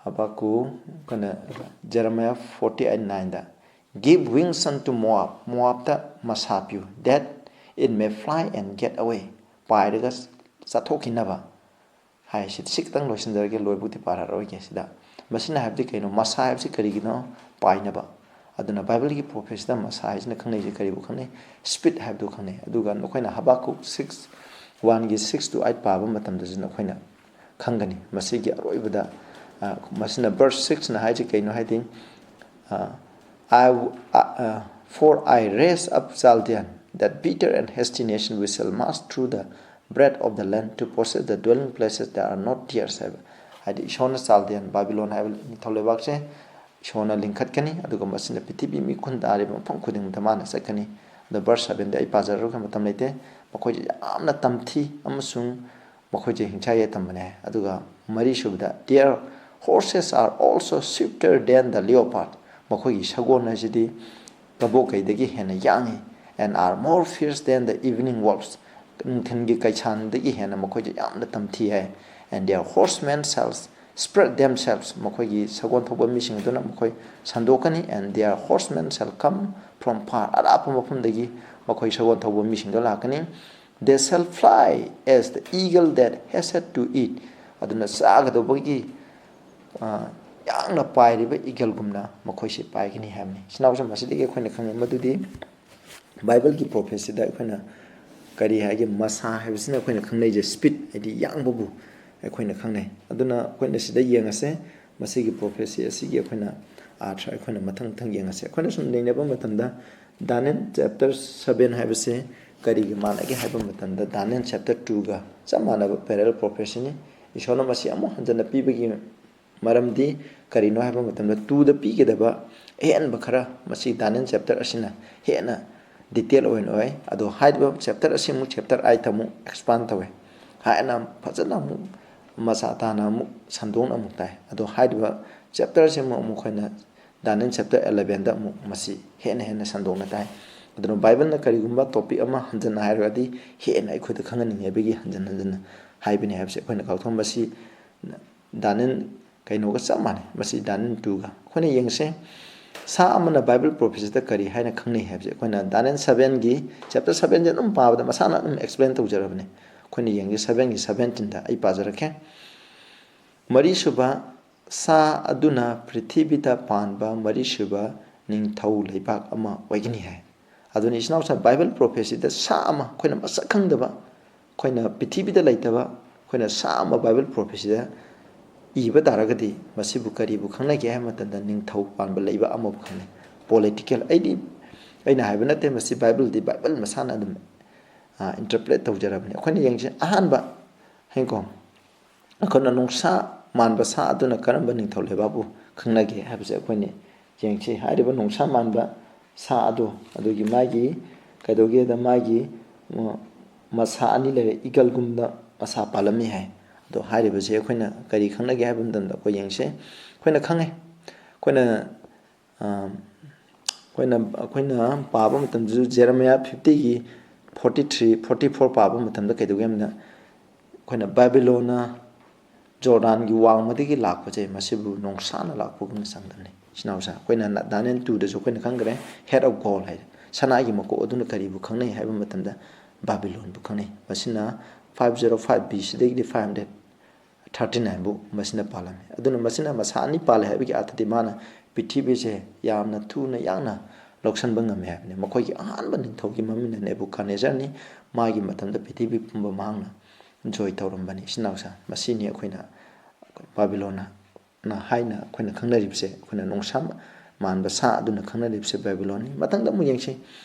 ꯍꯕꯀꯨꯛ, ꯀꯩꯅꯣ, Jeremiah forty eight nineꯗ, "Give wings unto Moab," ꯃꯣꯑꯥꯕꯇ ꯃꯁꯥ ꯄꯤꯌꯨ, "that it may fly and get away," ꯄꯥꯏꯔꯒ ꯆꯠꯊꯣꯛꯈꯤꯅꯕ ꯍꯥꯏ꯫ ꯁꯤ, ꯁꯤ ꯈꯤꯇꯪ ꯂꯣꯏꯁꯤꯟꯖꯔꯒꯦ, ꯂꯣꯏꯕꯨꯗꯤ ꯄꯥꯔꯔꯣꯏꯒꯦ ꯁꯤꯗ꯫ ꯃꯁꯤꯅ ꯍꯥꯏꯕꯗꯤ ꯀꯩꯅꯣ? ꯃꯁꯥ ꯍꯥꯏꯕꯁꯤ ꯀꯔꯤꯒꯤꯅꯣ? ꯄꯥꯏꯅꯕ꯫ ꯑꯗꯨꯅ ꯕꯥꯏꯕꯜꯒꯤ ꯄ꯭ꯔꯣꯐꯦꯠꯁꯤꯗ ꯃꯁꯥ ꯍꯥꯏꯁꯤꯅ ꯈꯪꯅꯩꯁꯦ ꯀꯔꯤꯕꯨ ꯈꯪꯅꯩ? ꯁ꯭ꯄꯤꯠ ꯍꯥꯏꯕꯗꯨ ꯈꯪꯅꯩ꯫ ꯑꯗꯨꯒ ꯅꯈꯣꯏꯅ ꯍꯕꯀꯨꯛ six, one ꯒꯤ six to eight ꯄꯥꯕ ꯃꯇꯝꯗꯁꯨ ꯅꯈꯣꯏꯅ ꯈꯪꯒꯅꯤ꯫ ꯃꯁꯤꯒꯤ ꯑꯔꯣꯏꯕꯗ, ꯑ, ꯃꯁꯤꯅ verse sixꯅ ꯍꯥꯏꯁꯤ ꯀꯩꯅꯣ ꯍꯥꯏꯗꯤ, ꯑ, "I, ꯑ, ꯑ, for I raise up Chaldean, that bitter and hasty nation, which shall march through the breadth of the land to possess the dwelling places that are not theirs" ꯍꯥꯏꯕ꯫ ꯍꯥꯏꯗꯤ ꯏꯁꯣꯔꯅ ꯆꯥꯜꯗꯤꯌꯟ, ꯕꯥꯕꯤꯂꯣꯟ ꯍꯥꯏꯕ ꯅꯤꯡꯊꯧ ꯂꯩꯕꯥꯛꯁꯦ ꯏꯁꯣꯔꯅ ꯂꯤꯡꯈꯠꯀꯅꯤ, ꯑꯗꯨꯒ ꯃꯁꯤꯅ ꯄ꯭ꯔꯤꯊꯤꯕꯤ ꯃꯤ ꯈꯨꯟꯗꯥꯔꯤꯕ ꯃꯐꯝ ꯈꯨꯗꯤꯡꯃꯛꯇ ꯃꯥꯅ ꯆꯠꯀꯅꯤ꯫ ꯑꯗꯣ verse sevenꯗ ꯑꯩ ꯄꯥꯖꯔꯔꯣꯏꯒꯦ, ꯃꯇꯝ ꯂꯩꯇꯦ꯫ ꯃꯈꯣꯏꯁꯦ ꯌꯥꯝꯅ ꯇꯝꯊꯤ ꯑꯃꯁꯨꯡ ꯃꯈꯣꯏꯁꯦ ꯍꯤꯡꯁꯥ ꯌꯥꯏꯇꯝꯕꯅꯦ꯫ ꯑꯗꯨꯒ ꯃꯔꯤꯁꯨꯕꯗ, "Their horses are also swifter than the leopard," ꯃꯈꯣꯏꯒꯤ ꯁꯒꯣꯜ ꯍꯥꯏꯁꯤꯗꯤ ꯀꯕꯣꯀꯩꯗꯒꯤ ꯍꯦꯟꯅ ꯌꯥꯡꯏ꯫ and are more fierce than the evening wolves. ꯅꯨꯡꯊꯤꯜꯒꯤ ꯀꯩꯁꯥꯟꯗꯒꯤ ꯍꯦꯟꯅ ꯃꯈꯣꯏꯁꯦ ꯌꯥꯝꯅ ꯇꯝꯊꯤ ꯍꯥꯏ꯫ And their horsemen shall spread themselves. ꯃꯈꯣꯏꯒꯤ ꯁꯒꯣꯜ ꯊꯧꯕ ꯃꯤꯁꯤꯡ ꯑꯗꯨꯅ ꯃꯈꯣꯏ ꯁꯟꯗꯣꯛꯀꯅꯤ꯫ And their horsemen shall come from far. ꯑꯔꯥꯞꯄ ꯃꯐꯝꯗꯒꯤ ꯃꯈꯣꯏ ꯁꯒꯣꯜ ꯊꯧꯕ ꯃꯤꯁꯤꯡꯗꯣ ꯂꯥꯛꯀꯅꯤ꯫ They shall fly as the eagle that hasteth to eat. ꯑꯗꯨꯅ ꯆꯥꯒꯗꯧꯕꯒꯤ, ꯑ, ꯌꯥꯡꯅ ꯄꯥꯏꯔꯤꯕ ꯏꯒꯜꯒꯨꯝꯅ ꯃꯈꯣꯏꯁꯤ ꯄꯥꯏꯒꯅꯤ ꯍꯥꯏꯕꯅꯤ꯫ ꯏꯆꯤꯟ ꯏꯅꯥꯎꯁꯤꯡ, ꯃꯁꯤꯗꯒꯤ ꯑꯩꯈꯣꯏꯅ ꯈꯪꯉꯤ ꯃꯗꯨꯗꯤ ꯕꯥꯏꯕꯜꯒꯤ ꯄ꯭ꯔꯣꯐꯦꯠꯁꯤꯗ ꯑꯩꯈꯣꯏꯅ ꯀꯔꯤ ꯍꯥꯏꯒꯦ? ꯃꯁꯥ ꯍꯥꯏꯕꯁꯤꯅ ꯑꯩꯈꯣꯏꯅ ꯈꯪꯅꯩꯁꯦ, ꯁ꯭ꯄꯤꯠ, ꯍꯥꯏꯗꯤ ꯌꯥꯡꯕꯕꯨ ꯑꯩꯈꯣꯏꯅ ꯈꯪꯅꯩ꯫ ꯑꯗꯨꯅ ꯑꯩꯈꯣꯏꯅ ꯁꯤꯗ ꯌꯦꯡꯉꯁꯦ, ꯃꯁꯤꯒꯤ ꯄ꯭ꯔꯣꯐꯦꯠꯁꯤ ꯑꯁꯤꯒꯤ ꯑꯩꯈꯣꯏꯅ ꯑꯥꯔꯊ ꯑꯩꯈꯣꯏꯅ ꯃꯊꯪ ꯃꯊꯪ ꯌꯦꯡꯉꯁꯦ꯫ ꯑꯩꯈꯣꯏꯅ ꯁꯨꯝ ꯅꯩꯅꯕ ꯃꯇꯝꯗ, ꯗꯥꯅꯤꯌꯦꯜ ꯆꯦꯞꯇꯔ ꯁꯕꯦꯟ ꯍꯥꯏꯕꯁꯦ ꯀꯔꯤꯒꯤ ꯃꯥꯟꯅꯒꯦ ꯍꯥꯏꯕ ꯃꯇꯝꯗ, ꯗꯥꯅꯤꯌꯦꯜ ꯆꯦꯞꯇꯔ ꯇꯨꯒ ꯆꯞ ꯃꯥꯟꯅꯕ ꯄꯦꯔꯦꯂꯦꯜ ꯄ꯭ꯔꯣꯐꯦꯠꯁꯤꯅꯤ꯫ ꯏꯁꯣꯔꯅ ꯃꯁꯤ ꯑꯃꯨꯛ ꯍꯟꯖꯟꯅ ꯄꯤꯕꯒꯤ ꯃꯔꯝꯗꯤ ꯀꯔꯤꯅꯣ ꯍꯥꯏꯕ ꯃꯇꯝꯗ, ꯇꯨꯗ ꯄꯤꯒꯗꯕ ꯑꯍꯦꯟꯕ ꯈꯔ ꯃꯁꯤ ꯗꯥꯅꯤꯌꯦꯜ ꯆꯦꯞꯇꯔ ꯑꯁꯤꯅ ꯍꯦꯟꯅ ꯗꯤꯇꯦꯜ ꯑꯣꯏꯅ ꯑꯣꯏ꯫ ꯑꯗꯣ ꯍꯥꯏꯔꯤꯕ ꯆꯦꯞꯇꯔ ꯑꯁꯤ ꯑꯃꯨꯛ ꯆꯦꯞꯇꯔ ꯑꯥꯏꯠꯇ ꯑꯃꯨꯛ ꯑꯦꯛꯁꯄꯥꯟ ꯇꯧꯋꯦ꯫ ꯍꯥꯏꯅ ꯐꯖꯅ ꯑꯃꯨꯛ ꯃꯁꯥ ꯇꯥꯅ ꯑꯃꯨꯛ ꯁꯟꯗꯣꯛꯅ ꯑꯃꯨꯛ ꯇꯥꯏ꯫ ꯑꯗꯣ ꯍꯥꯏꯔꯤꯕ ꯆꯦꯞꯇꯔꯁꯤꯃꯨꯛ ꯑꯃꯨꯛ ꯑꯩꯈꯣꯏꯅ ꯗꯥꯅꯤꯌꯦꯜ ꯆꯦꯞꯇꯔ ꯑꯦꯂꯦꯚꯦꯟꯗ ꯑꯃꯨꯛ ꯃꯁꯤ ꯍꯦꯟꯅ ꯍꯦꯟꯅ ꯁꯟꯗꯣꯛꯅ ꯇꯥꯏ꯫ ꯑꯗꯨꯅ ꯕꯥꯏꯕꯜꯅ ꯀꯔꯤꯒꯨꯝꯕ ꯇꯣꯄꯤꯛ ꯑꯃ ꯍꯟꯖꯟꯅ ꯍꯥꯏꯔꯒꯗꯤ ꯍꯦꯟꯅ ꯑꯩꯈꯣꯏꯗ ꯈꯪꯍꯟꯅꯤꯡꯉꯦ ꯍꯥꯏꯕꯒꯤ ꯍꯟꯖꯟ ꯍꯟꯖꯟꯅ ꯍꯥꯏꯕꯅꯤ ꯍꯥꯏꯕꯁꯦ ꯑꯩꯈꯣꯏꯅ ꯀꯥꯎꯊꯣꯛ-, ꯃꯁꯤ ꯗꯥꯅꯤꯌꯦꯜ ꯀꯩꯅꯣꯒ ꯆꯞ ꯃꯥꯟꯅꯩ꯫ ꯃꯁꯤ ꯗꯥꯅꯤꯌꯦꯜ ꯇꯨꯒ꯫ ꯑꯩꯈꯣꯏꯅ ꯌꯦꯡꯁꯦ, ꯁꯥ ꯑꯃꯅ ꯕꯥꯏꯕꯜ ꯄ꯭ꯔꯣꯐꯦꯁꯤꯗ ꯀꯔꯤ ꯍꯥꯏꯅ ꯈꯪꯅꯩ ꯍꯥꯏꯕꯁꯦ ꯑꯩꯈꯣꯏꯅ ꯗꯥꯅꯤꯌꯦꯜ ꯁꯕꯦꯟꯒꯤ, ꯆꯦꯞꯇꯔ ꯁꯕꯦꯟꯁꯦ ꯑꯗꯨꯝ ꯄꯥꯕꯗ ꯃꯁꯥꯅ ꯑꯗꯨꯝ ꯑꯦꯛꯁꯄ꯭ꯂꯦꯟ ꯇꯧꯖꯔꯕꯅꯤ꯫ ꯑꯩꯈꯣꯏꯅ ꯌꯦꯡꯁꯦ ꯁꯕꯦꯟꯒꯤ ꯁꯕꯦꯟꯇꯤꯟꯗ ꯑꯩ ꯄꯥꯖꯔꯛꯀꯦ꯫ ꯃꯔꯤꯁꯨꯕ ꯁꯥ ꯑꯗꯨꯅ ꯄ꯭ꯔꯤꯊꯤꯕꯤꯗ ꯄꯥꯟꯕ ꯃꯔꯤꯁꯨꯕ ꯅꯤꯡꯊꯧ ꯂꯩꯕꯥꯛ ꯑꯃ ꯑꯣꯏꯒꯅꯤ ꯍꯥꯏ꯫ ꯑꯗꯨꯅ ꯏꯆꯤꯟ ꯏꯅꯥꯎꯁꯤꯡ, ꯕꯥꯏꯕꯜ ꯄ꯭ꯔꯣꯐꯦꯁꯤꯗ ꯁꯥ ꯑꯃ, ꯑꯩꯈꯣꯏꯅ ꯃꯁꯛ ꯈꯪꯗꯕ, ꯑꯩꯈꯣꯏꯅ ꯄ꯭ꯔꯤꯊꯤꯕꯤꯗ ꯂꯩꯇꯕ, ꯑꯩꯈꯣꯏꯅ ꯁꯥ ꯑꯃ ꯕꯥꯏꯕꯜ ꯄ꯭ꯔꯣꯐꯦꯁꯤꯗ ꯏꯕ ꯇꯥꯔꯒꯗꯤ ꯃꯁꯤꯕꯨ ꯀꯔꯤꯕꯨ ꯈꯪꯅꯒꯦ ꯍꯥꯏꯕ ꯃꯇꯝꯗ ꯅꯤꯡꯊꯧ ꯄꯥꯟꯕ ꯂꯩꯕꯥꯛ ꯑꯃꯕꯨ ꯈꯪꯅꯩ꯫ ꯄꯣꯂꯤꯇꯤꯀꯦꯜ, ꯑꯩꯗꯤ, ꯑꯩꯅ ꯍꯥꯏꯕ ꯅꯠꯇꯦ, ꯃꯁꯤ ꯕꯥꯏꯕꯜꯗꯤ, ꯕꯥꯏꯕꯜ ꯃꯁꯥꯅ ꯑꯗꯨꯝ, ꯑ, ꯏꯟꯇꯔꯄ꯭ꯔꯦꯠ ꯇꯧꯖꯔꯕꯅꯤ꯫ ꯑꯩꯈꯣꯏꯅ ꯌꯦꯡꯁꯤ, ꯑꯍꯥꯟꯕ, ꯍꯌꯦꯡꯀꯣ, ꯑꯩꯈꯣꯏꯅ ꯅꯣꯡꯁꯥ ꯃꯥꯟꯕ ꯁꯥ ꯑꯗꯨꯅ ꯀꯔꯝꯕ ꯅꯤꯡꯊꯧ ꯂꯩꯕꯥꯛꯄꯨ ꯈꯪꯅꯒꯦ ꯍꯥꯏꯕꯁꯦ ꯑꯩꯈꯣꯏꯅ ꯌꯦꯡꯁꯤ꯫ ꯍꯥꯏꯔꯤꯕ ꯅꯣꯡꯁꯥ ꯃꯥꯟꯕ ꯁꯥ ꯑꯗꯣ, ꯑꯗꯨꯒꯤ ꯃꯥꯒꯤ ꯀꯩꯗꯧꯒꯦꯗ, ꯃꯥꯒꯤ, ꯎꯝ, ꯃꯁꯥ ꯑꯅꯤ ꯂꯩꯔꯦ, ꯏꯒꯜꯒꯨꯝꯅ ꯃꯁꯥ ꯄꯥꯜꯂꯝꯃꯤ ꯍꯥꯏ꯫ ꯑꯗꯣ ꯍꯥꯏꯔꯤꯕꯁꯦ ꯑꯩꯈꯣꯏꯅ ꯀꯔꯤ ꯈꯪꯅꯒꯦ ꯍꯥꯏꯕ ꯃꯇꯝꯗ ꯑꯩꯈꯣꯏ ꯌꯦꯡꯁꯦ꯫ ꯑꯩꯈꯣꯏꯅ ꯈꯪꯉꯦ, ꯑꯩꯈꯣꯏꯅ, ꯑ, ꯑꯩꯈꯣꯏꯅ ꯑꯩꯈꯣꯏꯅ ꯄꯥꯕ ꯃꯇꯝꯗꯁꯨ Jeremiah fiftyꯒꯤ forty three, forty four ꯄꯥꯕ ꯃꯇꯝꯗ ꯀꯩꯗꯧꯒꯦ ꯍꯥꯏꯕꯗ, ꯑꯩꯈꯣꯏꯅ ꯕꯥꯕꯤꯂꯣꯟꯅ ꯖꯣꯔꯗꯥꯟꯒꯤ ꯋꯥꯡꯃꯗꯒꯤ ꯂꯥꯛꯄꯁꯦ ꯃꯁꯤꯕꯨ ꯅꯣꯡꯁꯥꯅ ꯂꯥꯛꯄꯒꯨꯝꯅ ꯆꯥꯡꯗꯝꯅꯩ꯫ ꯏꯆꯤꯟ ꯏꯅꯥꯎꯁꯥ, ꯑꯩꯈꯣꯏꯅ Daniel twoꯗꯁꯨ ꯑꯩꯈꯣꯏꯅ ꯈꯪꯈ꯭ꯔꯦ, head of gold ꯍꯥꯏ, ꯁꯅꯥꯒꯤ ꯃꯀꯣꯛ ꯑꯗꯨꯅ ꯀꯔꯤꯕꯨ ꯈꯪꯅꯩ ꯍꯥꯏꯕ ꯃꯇꯝꯗ ꯕꯥꯕꯤꯂꯣꯟꯕꯨ ꯈꯪꯅꯩ꯫ ꯃꯁꯤꯅ five zero five B Cꯗꯒꯤꯗꯤ five hundred thirty nineꯕꯨ ꯃꯁꯤꯅ ꯄꯥꯜꯂꯝꯃꯤ꯫ ꯑꯗꯨꯅ ꯃꯁꯤꯅ ꯃꯁꯥ ꯑꯅꯤ ꯄꯥꯜꯂꯦ ꯍꯥꯏꯕꯒꯤ ꯑꯥꯔꯊꯗꯤ ꯃꯥꯅ ꯄ꯭ꯔꯤꯊꯤꯕꯤꯁꯦ ꯌꯥꯝꯅ ꯊꯨꯅ ꯌꯥꯡꯅ ꯂꯧꯁꯤꯟꯕ ꯉꯝꯃꯤ ꯍꯥꯏꯕꯅꯤ꯫ ꯃꯈꯣꯏꯒꯤ ꯑꯍꯥꯟꯕ ꯅꯤꯡꯊꯧꯒꯤ ꯃꯃꯤꯡꯅ ꯅꯦꯕꯨꯀꯥꯗꯅꯦꯖꯔꯅꯤ꯫ ꯃꯥꯒꯤ ꯃꯇꯝꯗ ꯄ꯭ꯔꯤꯊꯤꯕꯤ ꯄꯨꯝꯕ ꯃꯍꯥꯛꯅ ꯖꯣꯏ ꯇꯧꯔꯝꯕꯅꯤ꯫ ꯏꯆꯤꯟ ꯏꯅꯥꯎꯁꯥ, ꯃꯁꯤꯅꯤ ꯑꯩꯈꯣꯏꯅ ꯕꯥꯕꯤꯂꯣꯟꯅ ꯍꯥꯏꯅ ꯑꯩꯈꯣꯏꯅ ꯈꯪꯅꯔꯤꯕꯁꯦ, ꯑꯩꯈꯣꯏꯅ ꯅꯣꯡꯁꯥ ꯃꯥꯟꯕ ꯁꯥ ꯑꯗꯨꯅ ꯈꯪꯅꯔꯤꯕꯁꯦ ꯕꯥꯕꯤꯂꯣꯟꯅꯤ꯫ ꯃꯊꯪꯗ ꯑꯃꯨꯛ ꯌꯦꯡꯁꯤ,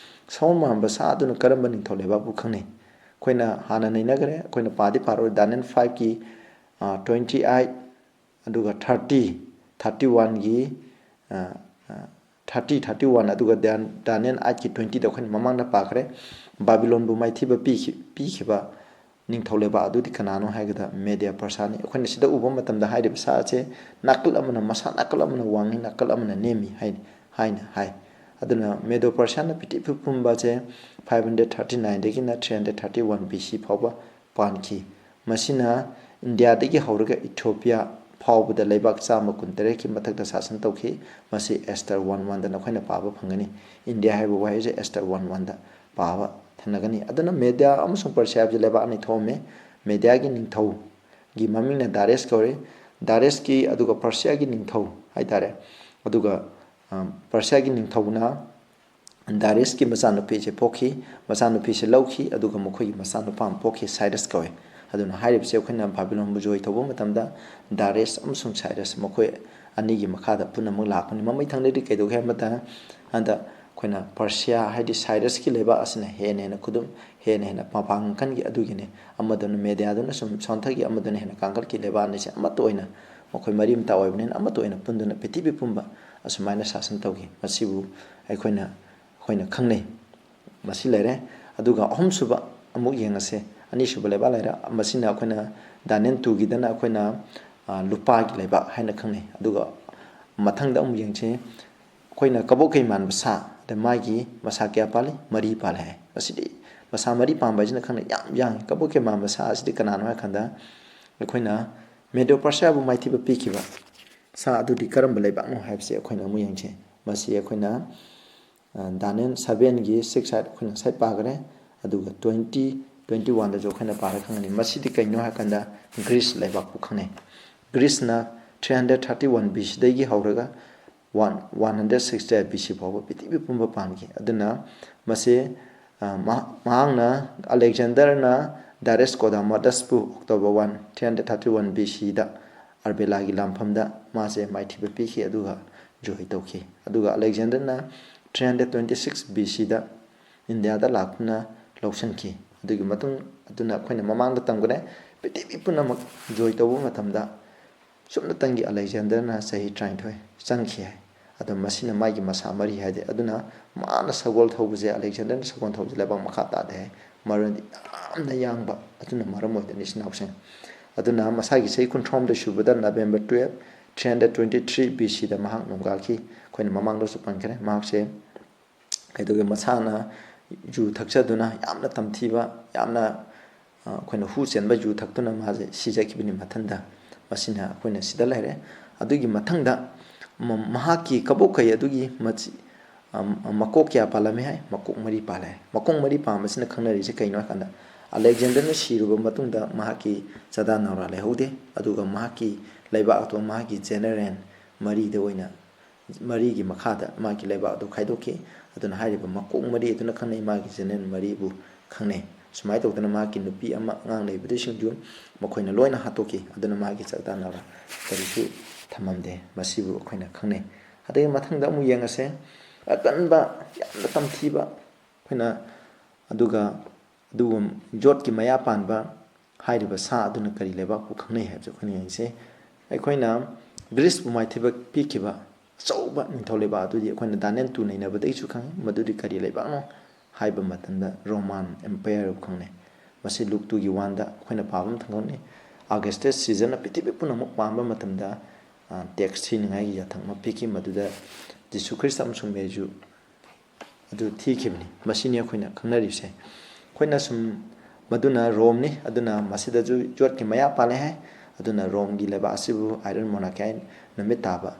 ꯁꯑꯣꯝ ꯃꯥꯟꯕ ꯁꯥ ꯑꯗꯨꯅ ꯀꯔꯝꯕ ꯅꯤꯡꯊꯧ ꯂꯩꯕꯥꯛꯄꯨ ꯈꯪꯅꯩ? ꯑꯩꯈꯣꯏꯅ ꯍꯥꯟꯅ ꯅꯩꯅꯈ꯭ꯔꯦ, ꯑꯩꯈꯣꯏꯅ ꯄꯥꯗꯤ ꯄꯥꯔꯣꯏ, Daniel fiveꯀꯤ twenty eight, ꯑꯗꯨꯒ thirty, thirty oneꯒꯤ thirty, thirty one, ꯑꯗꯨꯒ Daniel eightꯀꯤ twentyꯗ ꯑꯩꯈꯣꯏꯅ ꯃꯃꯥꯡꯗ ꯄꯥꯈ꯭ꯔꯦ꯫ ꯕꯥꯕꯤꯂꯣꯟꯕꯨ ꯃꯥꯏꯊꯤꯕ ꯄꯤꯈꯤ-, ꯄꯤꯈꯤꯕ ꯅꯤꯡꯊꯧ ꯂꯩꯕꯥꯛ ꯑꯗꯨꯗꯤ ꯀꯅꯥꯅꯣ ꯍꯥꯏꯒꯗ, ꯃꯦꯗꯤꯌꯥ ꯄꯔꯁꯥꯅꯤ꯫ ꯑꯩꯈꯣꯏꯅ ꯁꯤꯗ ꯎꯕ ꯃꯇꯝꯗ ꯍꯥꯏꯔꯤꯕ ꯁꯥ ꯑꯁꯦ ꯅꯥꯀꯜ ꯑꯃꯅ, ꯃꯁꯥ ꯅꯥꯀꯜ ꯑꯃꯅ ꯋꯥꯡꯉꯤ, ꯅꯥꯀꯜ ꯑꯃꯅ ꯅꯦꯝꯃꯤ ꯍꯥꯏ-, ꯍꯥꯏꯅ ꯍꯥꯏ꯫ ꯑꯗꯨꯅ ꯃꯦꯗꯣ ꯄꯔꯁꯤꯌꯥꯅ ꯄ꯭ꯔꯤꯊꯤꯕꯤ ꯄꯨꯝꯕꯁꯦ five hundred thirty nineꯗꯒꯤꯅ three hundred thirty one B C ꯐꯥꯎꯕ ꯄꯥꯟꯈꯤ꯫ ꯃꯁꯤꯅ ꯏꯟꯗꯤꯌꯥꯗꯒꯤ ꯍꯧꯔꯒ ꯏꯊꯤꯑꯣꯄꯤꯌꯥ ꯐꯥꯎꯕꯗ ꯂꯩꯕꯥꯛ ꯆꯥꯝꯃ ꯀꯨꯟꯇꯔꯦꯠꯀꯤ ꯃꯊꯛꯇ ꯁꯥꯁꯟ ꯇꯧꯈꯤ꯫ ꯃꯁꯤ Esther one oneꯗ ꯅꯈꯣꯏꯅ ꯄꯥꯕ ꯐꯪꯒꯅꯤ꯫ ꯏꯟꯗꯤꯌꯥ ꯍꯥꯏꯕ ꯋꯥꯍꯩꯁꯦ Esther one oneꯗ ꯄꯥꯕ ꯊꯦꯡꯅꯒꯅꯤ꯫ ꯑꯗꯨꯅ ꯃꯦꯗꯤꯌꯥ ꯑꯃꯁꯨꯡ ꯄꯔꯁꯤꯌꯥ ꯍꯥꯏꯕꯁꯤ ꯂꯩꯕꯥꯛ ꯑꯅꯤ ꯊꯣꯛꯑꯝꯃꯤ꯫ ꯃꯦꯗꯤꯌꯥꯒꯤ ꯅꯤꯡꯊꯧꯒꯤ ꯃꯃꯤꯡꯅ ꯗꯥꯔꯤꯌꯁ ꯀꯧꯔꯤ꯫ ꯗꯥꯔꯤꯌꯁꯀꯤ, ꯑꯗꯨꯒ ꯄꯔꯁꯤꯌꯥꯒꯤ ꯅꯤꯡꯊꯧ ꯍꯥꯏꯇꯥꯔꯦ꯫ ꯑꯗꯨꯒ, ꯑ, ꯄꯔꯁꯤꯌꯥꯒꯤ ꯅꯤꯡꯊꯧꯅ ꯗꯥꯔꯤꯌꯁꯀꯤ ꯃꯆꯥꯅꯨꯄꯤꯁꯦ ꯄꯣꯛꯈꯤ, ꯃꯆꯥꯅꯨꯄꯤꯁꯦ ꯂꯧꯈꯤ, ꯑꯗꯨꯒ ꯃꯈꯣꯏꯒꯤ ꯃꯆꯥꯅꯨꯄꯥ ꯑꯃ ꯄꯣꯛꯈꯤ, ꯁꯥꯏꯔꯁ ꯀꯧꯋꯦ꯫ ꯑꯗꯨꯅ ꯍꯥꯏꯔꯤꯕꯁꯦ ꯑꯩꯈꯣꯏꯅ ꯕꯥꯕꯤꯂꯣꯟꯕꯨ ꯖꯣꯏ ꯇꯧꯕ ꯃꯇꯝꯗ ꯗꯥꯔꯤꯌꯁ ꯑꯃꯁꯨꯡ ꯁꯥꯏꯔꯁ ꯃꯈꯣꯏ ꯑꯅꯤꯒꯤ ꯃꯈꯥꯗ ꯄꯨꯝꯅꯃꯛ ꯂꯥꯛꯄꯅꯤ꯫ ꯃꯃꯩ ꯊꯪꯗꯗꯤ ꯀꯩꯗꯧꯒꯦ ꯍꯥꯏꯕ ꯃꯇꯝꯗ, ꯍꯟꯗꯛ ꯑꯩꯈꯣꯏꯅ ꯄꯔꯁꯤꯌꯥ ꯍꯥꯏꯗꯤ ꯁꯥꯏꯔꯁꯀꯤ ꯂꯩꯕꯥꯛ ꯑꯁꯤꯅ ꯍꯦꯟꯅ ꯍꯦꯟꯅ ꯈꯨꯗꯨꯝ, ꯍꯦꯟꯅ ꯍꯦꯟꯅ ꯃꯄꯥꯡꯒꯜ ꯀꯟꯈꯤ꯫ ꯑꯗꯨꯒꯤꯅꯤ ꯑꯃꯗꯨꯅ, ꯃꯦꯗꯤꯌꯥꯗꯨꯅ ꯁꯨꯝ ꯁꯣꯟꯊꯈꯤ, ꯑꯃꯗꯨꯅ ꯍꯦꯟꯅ ꯀꯥꯡꯈꯠꯈꯤ꯫ ꯂꯩꯕꯥꯛ ꯑꯅꯤꯁꯦ ꯑꯃꯠꯇ ꯑꯣꯏꯅ ꯃꯈꯣꯏ ꯃꯔꯤ ꯃꯇꯥ ꯑꯣꯏꯕꯅꯤꯅ ꯑꯃꯠꯇ ꯑꯣꯏꯅ ꯄꯨꯟꯗꯨꯅ ꯄ꯭ꯔꯤꯊꯤꯕꯤ ꯄꯨꯝꯕ ꯑꯁꯨꯃꯥꯏꯅ ꯁꯥꯁꯟ ꯇꯧꯈꯤ꯫ ꯃꯁꯤꯕꯨ ꯑꯩꯈꯣꯏꯅ, ꯑꯩꯈꯣꯏꯅ ꯈꯪꯅꯩ꯫ ꯃꯁꯤ ꯂꯩꯔꯦ꯫ ꯑꯗꯨꯒ ꯑꯍꯨꯝꯁꯨꯕ ꯑꯃꯨꯛ ꯌꯦꯡꯉꯁꯦ꯫ ꯑꯅꯤꯁꯨꯕ ꯂꯩꯕꯥꯛ ꯂꯩꯔꯦ꯫ ꯃꯁꯤꯅ ꯑꯩꯈꯣꯏꯅ Daniel twoꯒꯤꯗꯅ ꯑꯩꯈꯣꯏꯅ, ꯑ, ꯂꯨꯄꯥꯒꯤ ꯂꯩꯕꯥꯛ ꯍꯥꯏꯅ ꯈꯪꯅꯩ꯫ ꯑꯗꯨꯒ ꯃꯊꯪꯗ ꯑꯃꯨꯛ ꯌꯦꯡꯁꯤ꯫ ꯑꯩꯈꯣꯏꯅ ꯀꯕꯣꯀꯩ ꯃꯥꯟꯕ ꯁꯥ, ꯑꯗ ꯃꯥꯒꯤ ꯃꯁꯥ ꯀꯌꯥ ꯄꯥꯜꯂꯤ? ꯃꯔꯤ ꯄꯥꯜꯂꯦ ꯍꯥꯏ꯫ ꯃꯁꯤꯗꯤ ꯃꯁꯥ ꯃꯔꯤ ꯄꯥꯟꯕ ꯍꯥꯏꯁꯤꯅ ꯈꯪꯅꯩ, ꯌꯥꯝ ꯌꯥꯡꯉꯤ꯫ ꯀꯕꯣꯀꯩ ꯃꯥꯟꯕ ꯁꯥ ꯑꯁꯤꯗꯤ ꯀꯅꯥꯅꯣ ꯍꯥꯏ ꯀꯥꯟꯗ, ꯑꯩꯈꯣꯏꯅ ꯃꯦꯗꯣ ꯄꯔꯁꯤꯌꯥꯕꯨ ꯃꯥꯏꯊꯤꯕ ꯄꯤꯈꯤꯕ ꯁꯥ ꯑꯗꯨꯗꯤ ꯀꯔꯝꯕ ꯂꯩꯕꯥꯛꯅꯣ ꯍꯥꯏꯕꯁꯤ ꯑꯩꯈꯣꯏꯅ ꯑꯃꯨꯛ ꯌꯦꯡꯁꯤ꯫ ꯃꯁꯤ ꯑꯩꯈꯣꯏꯅ, ꯑ, ꯗꯥꯅꯤꯌꯦꯜ ꯁꯚꯦꯟꯒꯤ ꯁꯤꯛꯁ ꯍꯥꯏꯗ ꯑꯩꯈꯣꯏꯅ ꯉꯁꯥꯏ ꯄꯥꯈ꯭ꯔꯦ꯫ ꯑꯗꯨꯒ ꯇ꯭ꯋꯦꯟꯇꯤ, ꯇ꯭ꯋꯦꯟꯇꯤ ꯋꯥꯟꯗꯁꯨ ꯑꯩꯈꯣꯏꯅ ꯄꯥꯔ ꯈꯪꯒꯅꯤ꯫ ꯃꯁꯤꯗꯤ ꯀꯩꯅꯣ ꯍꯥꯏ ꯀꯥꯟꯗ ꯒ꯭ꯔꯤꯁ ꯂꯩꯕꯥꯛꯄꯨ ꯈꯪꯅꯩ꯫ ꯒ꯭ꯔꯤꯁꯅ three hundred thirty one B ꯁꯤꯗꯒꯤ ꯍꯧꯔꯒ one, one hundred sixty eight B C ꯐꯥꯎꯕ ꯄ꯭ꯔꯤꯊꯤꯕꯤ ꯄꯨꯝꯕ ꯄꯥꯟꯈꯤ꯫ ꯑꯗꯨꯅ ꯃꯁꯤ, ꯑ, ꯃꯍꯥꯛ-, ꯃꯍꯥꯛꯅ ꯑꯂꯦꯛꯖꯦꯟꯗꯔꯅ ꯗꯥꯏꯔꯁ ꯀꯣꯗꯥꯃꯣꯗꯁꯄꯨ October one, three hundred thirty one B ꯁꯤꯗ ꯑꯔꯕꯦꯂꯥꯒꯤ ꯂꯥꯟꯐꯝꯗ ꯃꯥꯁꯦ ꯃꯥꯏꯊꯤꯕ ꯄꯤꯈꯤ, ꯑꯗꯨꯒ ꯖꯣꯏ ꯇꯧꯈꯤ꯫ ꯑꯗꯨꯒ ꯑꯂꯦꯛꯖꯦꯟꯗꯔꯅ three hundred twenty six B ꯁꯤꯗ ꯏꯟꯗꯤꯌꯥꯗ ꯂꯥꯛꯇꯨꯅ ꯂꯧꯁꯤꯟꯈꯤ꯫ ꯑꯗꯨꯒꯤ ꯃꯇꯨꯡ ꯑꯗꯨꯅ ꯑꯩꯈꯣꯏꯅ ꯃꯃꯥꯡꯗ ꯇꯝꯈ꯭ꯔꯦ, ꯄ꯭ꯔꯤꯊꯤꯕꯤ ꯄꯨꯝꯅꯃꯛ ꯖꯣꯏ ꯇꯧꯕ ꯃꯇꯝꯗ ꯁꯨꯞꯅꯇꯪꯒꯤ ꯑꯂꯦꯛꯖꯦꯟꯗꯔꯅ ꯆꯍꯤ ꯇꯔꯥꯅꯤꯊꯣꯏ ꯆꯪꯈꯤ ꯍꯥꯏ꯫ ꯑꯗꯣ ꯃꯁꯤꯅ ꯃꯥꯒꯤ ꯃꯁꯥ ꯃꯔꯤ ꯍꯥꯏꯗꯤ, ꯑꯗꯨꯅ ꯃꯥꯅ ꯁꯒꯣꯜ ꯊꯧꯕꯁꯦ, ꯑꯂꯦꯛꯖꯦꯟꯗꯔꯅ ꯁꯒꯣꯜ ꯊꯧꯕꯁꯦ ꯂꯩꯕꯥꯛ ꯃꯈꯥ ꯇꯥꯗꯦ ꯍꯥꯏ꯫ ꯃꯔꯝꯗꯤ ꯌꯥꯝꯅ ꯌꯥꯡꯕ, ꯑꯗꯨꯅ ꯃꯔꯝ ꯑꯣꯏꯗꯅ ꯏꯆꯤꯟ ꯏꯅꯥꯎꯁꯤꯡ꯫ ꯑꯗꯨꯅ ꯃꯁꯥꯒꯤ ꯆꯍꯤ ꯀꯨꯟꯊ꯭ꯔꯥꯍꯨꯝꯗꯣꯏ ꯁꯨꯕꯗ November twelve, three hundred twenty three B ꯁꯤꯗ ꯃꯍꯥꯛ ꯅꯣꯡꯒꯥꯈꯤ꯫ ꯑꯩꯈꯣꯏꯅ ꯃꯃꯥꯡꯗꯁꯨ ꯄꯟꯈ꯭ꯔꯦ, ꯃꯍꯥꯛꯁꯦ ꯀꯩꯗꯧꯒꯦ, ꯃꯁꯥꯅ ꯌꯨ ꯊꯛꯆꯗꯨꯅ ꯌꯥꯝꯅ ꯇꯝꯊꯤꯕ, ꯌꯥꯝꯅ, ꯑ, ꯑꯩꯈꯣꯏꯅ ꯍꯨ ꯆꯦꯟꯕ ꯌꯨ ꯊꯛꯇꯨꯅ ꯃꯥꯁꯦ ꯁꯤꯖꯈꯤꯕꯅꯤ ꯃꯊꯟꯗ꯫ ꯃꯁꯤꯅ ꯑꯩꯈꯣꯏꯅ ꯁꯤꯗ ꯂꯩꯔꯦ꯫ ꯑꯗꯨꯒꯤ ꯃꯊꯪꯗ ꯃ-, ꯃꯍꯥꯛꯀꯤ ꯀꯕꯣꯛꯈꯩ ꯑꯗꯨꯒꯤ ꯃꯆꯤ-, ꯑ, ꯃꯀꯣꯛ ꯀꯌꯥ ꯄꯥꯜꯂꯝꯃꯤ ꯍꯥꯏ? ꯃꯀꯣꯛ ꯃꯔꯤ ꯄꯥꯜꯂꯦ ꯍꯥꯏ꯫ ꯃꯀꯣꯛ ꯃꯔꯤ ꯄꯥꯟꯕꯁꯤꯅ ꯈꯪꯅꯔꯤꯁꯦ ꯀꯩꯅꯣ ꯍꯥꯏ ꯀꯥꯟꯗ, ꯑꯂꯦꯛꯖꯦꯟꯗꯔꯅ ꯁꯤꯔꯨꯕ ꯃꯇꯨꯡꯗ ꯃꯍꯥꯛꯀꯤ ꯆꯥꯗꯥ ꯅꯥꯎꯔꯥ ꯂꯩꯍꯧꯗꯦ, ꯑꯗꯨꯒ ꯃꯍꯥꯛꯀꯤ ꯂꯩꯕꯥꯛ ꯑꯗꯨ ꯃꯍꯥꯛꯀꯤ ꯖꯦꯅꯔꯦꯜ ꯃꯔꯤꯗ ꯑꯣꯏꯅ, ꯃꯔꯤꯒꯤ ꯃꯈꯥꯗ ꯃꯥꯒꯤ ꯂꯩꯕꯥꯛ ꯑꯗꯨ ꯈꯥꯏꯗꯣꯛꯈꯤ꯫ ꯑꯗꯨꯅ ꯍꯥꯏꯔꯤꯕ ꯃꯀꯣꯛ ꯃꯔꯤ ꯑꯗꯨꯅ ꯈꯪꯅꯩ, ꯃꯥꯒꯤ ꯖꯦꯅꯔꯦꯜ ꯃꯔꯤꯕꯨ ꯈꯪꯅꯩ꯫ ꯁꯨꯃꯥꯏꯅ ꯇꯧꯗꯅ ꯃꯍꯥꯛꯀꯤ ꯅꯨꯄꯤ ꯑꯃ, ꯑꯉꯥꯡ ꯂꯩꯕꯗꯨꯁꯤꯡꯗꯨ ꯃꯈꯣꯏꯅ ꯂꯣꯏꯅ ꯍꯥꯠꯇꯣꯛꯈꯤ꯫ ꯑꯗꯨꯅ ꯃꯥꯒꯤ ꯆꯥꯗꯥ ꯅꯥꯎꯔꯥ ꯀꯔꯤꯁꯨ ꯊꯝꯃꯝꯗꯦ꯫ ꯃꯁꯤꯕꯨ ꯑꯩꯈꯣꯏꯅ ꯈꯪꯅꯩ꯫ ꯑꯗꯒꯤ ꯃꯊꯪꯗ ꯑꯃꯨꯛ ꯌꯦꯡꯉꯁꯦ, ꯑꯀꯟꯕ, ꯌꯥꯝꯅ ꯇꯝꯊꯤꯕ, ꯑꯩꯈꯣꯏꯅ, ꯑꯗꯨꯒ ꯑꯗꯨꯒ ꯌꯣꯠꯀꯤ ꯃꯌꯥ ꯄꯥꯟꯕ ꯍꯥꯏꯔꯤꯕ ꯁꯥ ꯑꯗꯨꯅ ꯀꯔꯤ ꯂꯩꯕꯥꯛꯄꯨ ꯈꯪꯅꯩ ꯍꯥꯏꯕꯁꯦ ꯑꯩꯈꯣꯏꯅ ꯌꯦꯡꯁꯤ꯫ ꯑꯩꯈꯣꯏꯅ ꯒ꯭ꯔꯤꯁꯄꯨ ꯃꯥꯏꯊꯤꯕ ꯄꯤꯈꯤꯕ ꯑꯆꯧꯕ ꯅꯤꯡꯊꯧ ꯂꯩꯕꯥꯛ ꯑꯗꯨꯗꯤ ꯑꯩꯈꯣꯏꯅ ꯗꯥꯅꯤꯌꯦꯜ ꯇꯨ ꯅꯩꯅꯕꯗꯒꯤꯁꯨ ꯈꯪꯉꯤ꯫ ꯃꯗꯨꯗꯤ ꯀꯔꯤ ꯂꯩꯕꯥꯛꯅꯣ ꯍꯥꯏꯕ ꯃꯇꯝꯗ ꯔꯣꯃꯥꯟ ꯑꯦꯝꯄꯥꯌꯔꯕꯨ ꯈꯪꯅꯩ꯫ ꯃꯁꯤ ꯂꯨꯛ ꯇꯨꯒꯤ ꯋꯥꯟꯗ ꯑꯩꯈꯣꯏꯅ ꯄꯥꯕ ꯑꯃ ꯊꯝꯒꯅꯤ꯫ ꯑꯒꯁꯇꯁ ꯁꯤꯖꯔꯅ ꯄ꯭ꯔꯤꯊꯤꯕꯤ ꯄꯨꯝꯅꯃꯛ ꯄꯥꯟꯕ ꯃꯇꯝꯗ, ꯑ, ꯇꯦꯛꯁ ꯊꯤꯅꯤꯡꯉꯥꯏꯒꯤ ꯌꯥꯊꯪ ꯑꯃ ꯄꯤꯈꯤ꯫ ꯃꯗꯨꯗ ꯖꯤꯁꯨ ꯈ꯭ꯔꯤꯁꯇ ꯑꯃꯁꯨꯡ ꯃꯦꯔꯤꯁꯨ ꯑꯗꯨ ꯊꯤꯈꯤꯕꯅꯤ꯫ ꯃꯁꯤꯅꯤ ꯑꯩꯈꯣꯏꯅ ꯈꯪꯅꯔꯤꯕꯁꯦ꯫ ꯑꯩꯈꯣꯏꯅ ꯁꯨꯝ, ꯃꯗꯨꯅ ꯔꯣꯝꯅꯤ, ꯑꯗꯨꯅ ꯃꯁꯤꯗꯁꯨ ꯌꯣꯠꯀꯤ ꯃꯌꯥ ꯄꯥꯜꯂꯦ ꯍꯥꯏ, ꯑꯗꯨꯅ ꯔꯣꯝꯒꯤ ꯂꯩꯕꯥꯛ ꯑꯁꯤꯕꯨ ꯑꯥꯏꯔꯟ ꯃꯣꯅꯥꯔꯀꯤ ꯍꯥꯏꯅ ꯅꯨꯃꯤꯠ ꯇꯥꯕ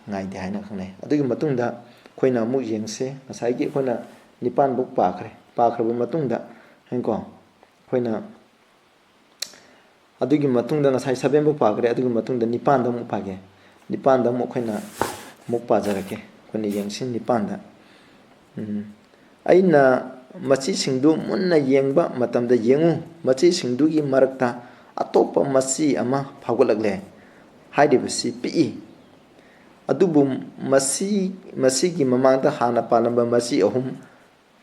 ꯉꯥꯏꯗꯦ ꯍꯥꯏꯅ ꯈꯪꯅꯩ꯫ ꯑꯗꯨꯒꯤ ꯃꯇꯨꯡꯗ ꯑꯩꯈꯣꯏꯅ ꯑꯃꯨꯛ ꯌꯦꯡꯁꯤ, ꯉꯁꯥꯏꯒꯤ ꯑꯩꯈꯣꯏꯅ ꯅꯤꯄꯥꯟꯕꯨꯛ ꯄꯥꯈ꯭ꯔꯦ꯫ ꯄꯥꯈ꯭ꯔꯕ ꯃꯇꯨꯡꯗ, ꯍꯥꯏꯀꯣ, ꯑꯩꯈꯣꯏꯅ ꯑꯗꯨꯒꯤ ꯃꯇꯨꯡꯗ ꯉꯁꯥꯏ ꯁꯚꯦꯟꯕꯨꯛ ꯄꯥꯈ꯭ꯔꯦ, ꯑꯗꯨꯒꯤ ꯃꯇꯨꯡꯗ ꯅꯤꯄꯥꯟꯗ ꯑꯃꯨꯛ ꯄꯥꯒꯦ꯫ ꯅꯤꯄꯥꯟꯗ ꯑꯃꯨꯛ ꯑꯩꯈꯣꯏꯅ ꯑꯃꯨꯛ ꯄꯥꯖꯔꯛꯀꯦ꯫ ꯑꯩꯈꯣꯏꯅ ꯌꯦꯡꯁꯤ ꯅꯤꯄꯥꯟꯗ꯫ ꯎꯝ꯫ "ꯑꯩꯅ ꯃꯆꯤꯁꯤꯡꯗꯨ ꯃꯨꯟꯅ ꯌꯦꯡꯕ ꯃꯇꯝꯗ, ꯌꯦꯡꯉꯨ, ꯃꯆꯤꯁꯤꯡꯗꯨꯒꯤ ꯃꯔꯛꯇ ꯑꯇꯣꯞꯄ ꯃꯆꯤ ꯑꯃ ꯐꯥꯎꯒꯠꯂꯛꯂꯦ" ꯍꯥꯏꯔꯤꯕꯁꯤ ꯄꯤꯛꯏ꯫ ꯑꯗꯨꯕꯨ ꯃꯁꯤ, ꯃꯁꯤꯒꯤ ꯃꯃꯥꯡꯗ ꯍꯥꯟꯅ ꯄꯥꯜꯂꯝꯕ ꯃꯆꯤ ꯑꯍꯨꯝ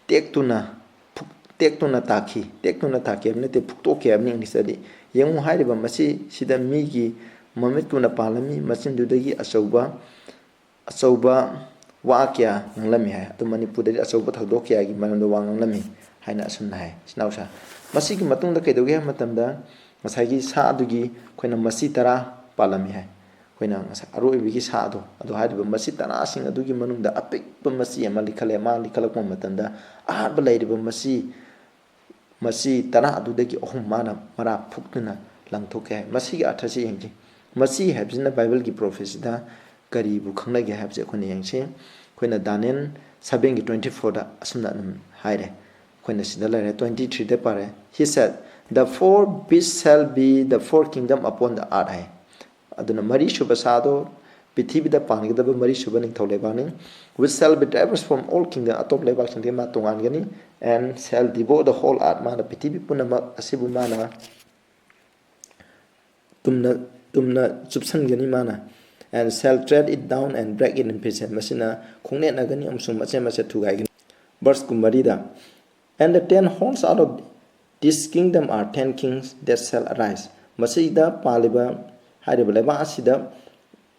ꯇꯦꯛꯇꯨꯅ, ꯐꯨꯛ-, ꯇꯦꯛꯇꯨꯅ ꯇꯥꯈꯤ꯫ ꯇꯦꯛꯇꯨꯅ ꯇꯥꯈꯤ ꯍꯥꯏꯕ ꯅꯠꯇꯦ, ꯐꯨꯛꯇꯣꯛꯈꯤ ꯍꯥꯏꯕꯅꯤ ꯏꯪꯂꯤꯁꯇꯗꯤ꯫ ꯌꯦꯡꯉꯨ, ꯍꯥꯏꯔꯤꯕ ꯃꯆꯤꯁꯤꯗ ꯃꯤꯒꯤ ꯃꯃꯤꯠꯀꯨꯝꯅ ꯄꯥꯜꯂꯝꯃꯤ, ꯃꯆꯤꯟꯗꯨꯗꯒꯤ ꯑꯆꯧꯕ, ꯑꯆꯧꯕ ꯋꯥ ꯀꯌꯥ ꯉꯥꯡꯂꯝꯃꯤ ꯍꯥꯏ꯫ ꯑꯗꯨ ꯃꯅꯤꯄꯨꯔꯗꯗꯤ ꯑꯆꯧꯕ ꯊꯧꯗꯣꯛ ꯀꯌꯥꯒꯤ ꯃꯔꯝꯗ ꯋꯥ ꯉꯥꯡꯂꯝꯃꯤ ꯍꯥꯏꯅ ꯑꯁꯨꯝꯅ ꯍꯥꯏ, ꯏꯆꯤꯟ ꯏꯅꯥꯎꯁꯥ꯫ ꯃꯁꯤꯒꯤ ꯃꯇꯨꯡꯗ ꯀꯩꯗꯧꯒꯦ ꯍꯥꯏꯕ ꯃꯇꯝꯗ, ꯉꯁꯥꯏꯒꯤ ꯁꯥ ꯑꯗꯨꯒꯤ ꯑꯩꯈꯣꯏꯅ ꯃꯆꯤ ꯇꯔꯥ ꯄꯥꯜꯂꯝꯃꯤ ꯍꯥꯏ꯫ ꯑꯩꯈꯣꯏꯅ ꯉꯁꯥꯏ ꯑꯔꯣꯏꯕꯒꯤ ꯁꯥ ꯑꯗꯣ, ꯑꯗꯣ ꯍꯥꯏꯔꯤꯕ ꯃꯆꯤ ꯇꯔꯥꯁꯤꯡ ꯑꯗꯨꯒꯤ ꯃꯅꯨꯡꯗ ꯑꯄꯤꯛꯄ ꯃꯆꯤ ꯑꯃ ꯂꯤꯈꯠꯂꯦ꯫ ꯃꯥ ꯂꯤꯈꯠꯂꯛꯄ ꯃꯇꯝꯗ ꯑꯍꯥꯟꯕ ꯂꯩꯔꯤꯕ ꯃꯆꯤ, ꯃꯆꯤ ꯇꯔꯥ ꯑꯗꯨꯗꯒꯤ ꯑꯍꯨꯝ ꯃꯥꯅ ꯃꯔꯥ ꯐꯨꯛꯇꯨꯅ ꯂꯪꯊꯣꯛꯈꯤ ꯍꯥꯏ꯫ ꯃꯁꯤꯒꯤ ꯑꯔꯊꯁꯤ ꯌꯦꯡꯁꯤ꯫ ꯃꯆꯤ ꯍꯥꯏꯕꯁꯤꯅ ꯕꯥꯏꯕꯜꯒꯤ ꯄ꯭ꯔꯣꯐꯦꯁꯤꯗ ꯀꯔꯤꯕꯨ ꯈꯪꯅꯒꯦ ꯍꯥꯏꯕꯁꯤ ꯑꯩꯈꯣꯏꯅ ꯌꯦꯡꯁꯤ꯫ ꯑꯩꯈꯣꯏꯅ ꯗꯥꯅꯤꯌꯦꯜ ꯁꯚꯦꯟꯒꯤ ꯇ꯭ꯋꯦꯟꯇꯤ ꯐꯣꯔꯗ ꯑꯁꯨꯝꯅ ꯑꯗꯨꯝ ꯍꯥꯏꯔꯦ꯫ ꯑꯩꯈꯣꯏꯅ ꯁꯤꯗ ꯂꯩꯔꯦ, ꯇ꯭ꯋꯦꯟꯇꯤ ꯊ꯭ꯔꯤꯗ ꯄꯥꯔꯦ꯫ He said, "The four beasts shall be the four kingdom upon the earth" ꯍꯥꯏ꯫ ꯑꯗꯨꯅ ꯃꯔꯤꯁꯨꯕ ꯁꯥꯗꯣ ꯄ꯭ꯔꯤꯊꯤꯕꯤꯗ ꯄꯥꯟꯒꯗꯕ ꯃꯔꯤꯁꯨꯕ ꯅꯤꯡꯊꯧ ꯂꯩꯕꯥꯛꯅꯤ꯫ "Which shall be diverse from all kingdom", ꯑꯇꯣꯞꯄ ꯂꯩꯕꯥꯛꯁꯤꯡꯗꯒꯤ ꯃꯥ ꯇꯣꯉꯥꯟꯒꯅꯤ꯫ "And shall devour the whole earth", ꯃꯥꯅ ꯄ꯭ꯔꯤꯊꯤꯕꯤ ꯄꯨꯝꯅꯃꯛ ꯑꯁꯤꯕꯨ ꯃꯥꯅ ꯇꯨꯝꯅ, ꯇꯨꯝꯅ ꯆꯨꯞꯁꯟꯒꯅꯤ ꯃꯥꯅ꯫ "And shall tread it down and break it in pieces", ꯃꯁꯤꯅ ꯈꯣꯡꯅꯦꯠꯅꯒꯅꯤ ꯑꯃꯁꯨꯡ ꯃꯆꯦꯠ ꯃꯆꯦꯠ ꯊꯨꯒꯥꯏꯒꯅꯤ꯫ ꯚꯔꯁ ꯀꯨꯟꯃꯔꯤꯗ, "And the ten horns out of this kingdom are ten kings that shall arise", ꯃꯁꯤꯗ ꯄꯥꯜꯂꯤꯕ, ꯍꯥꯏꯔꯤꯕ ꯂꯩꯕꯥꯛ ꯑꯁꯤꯗ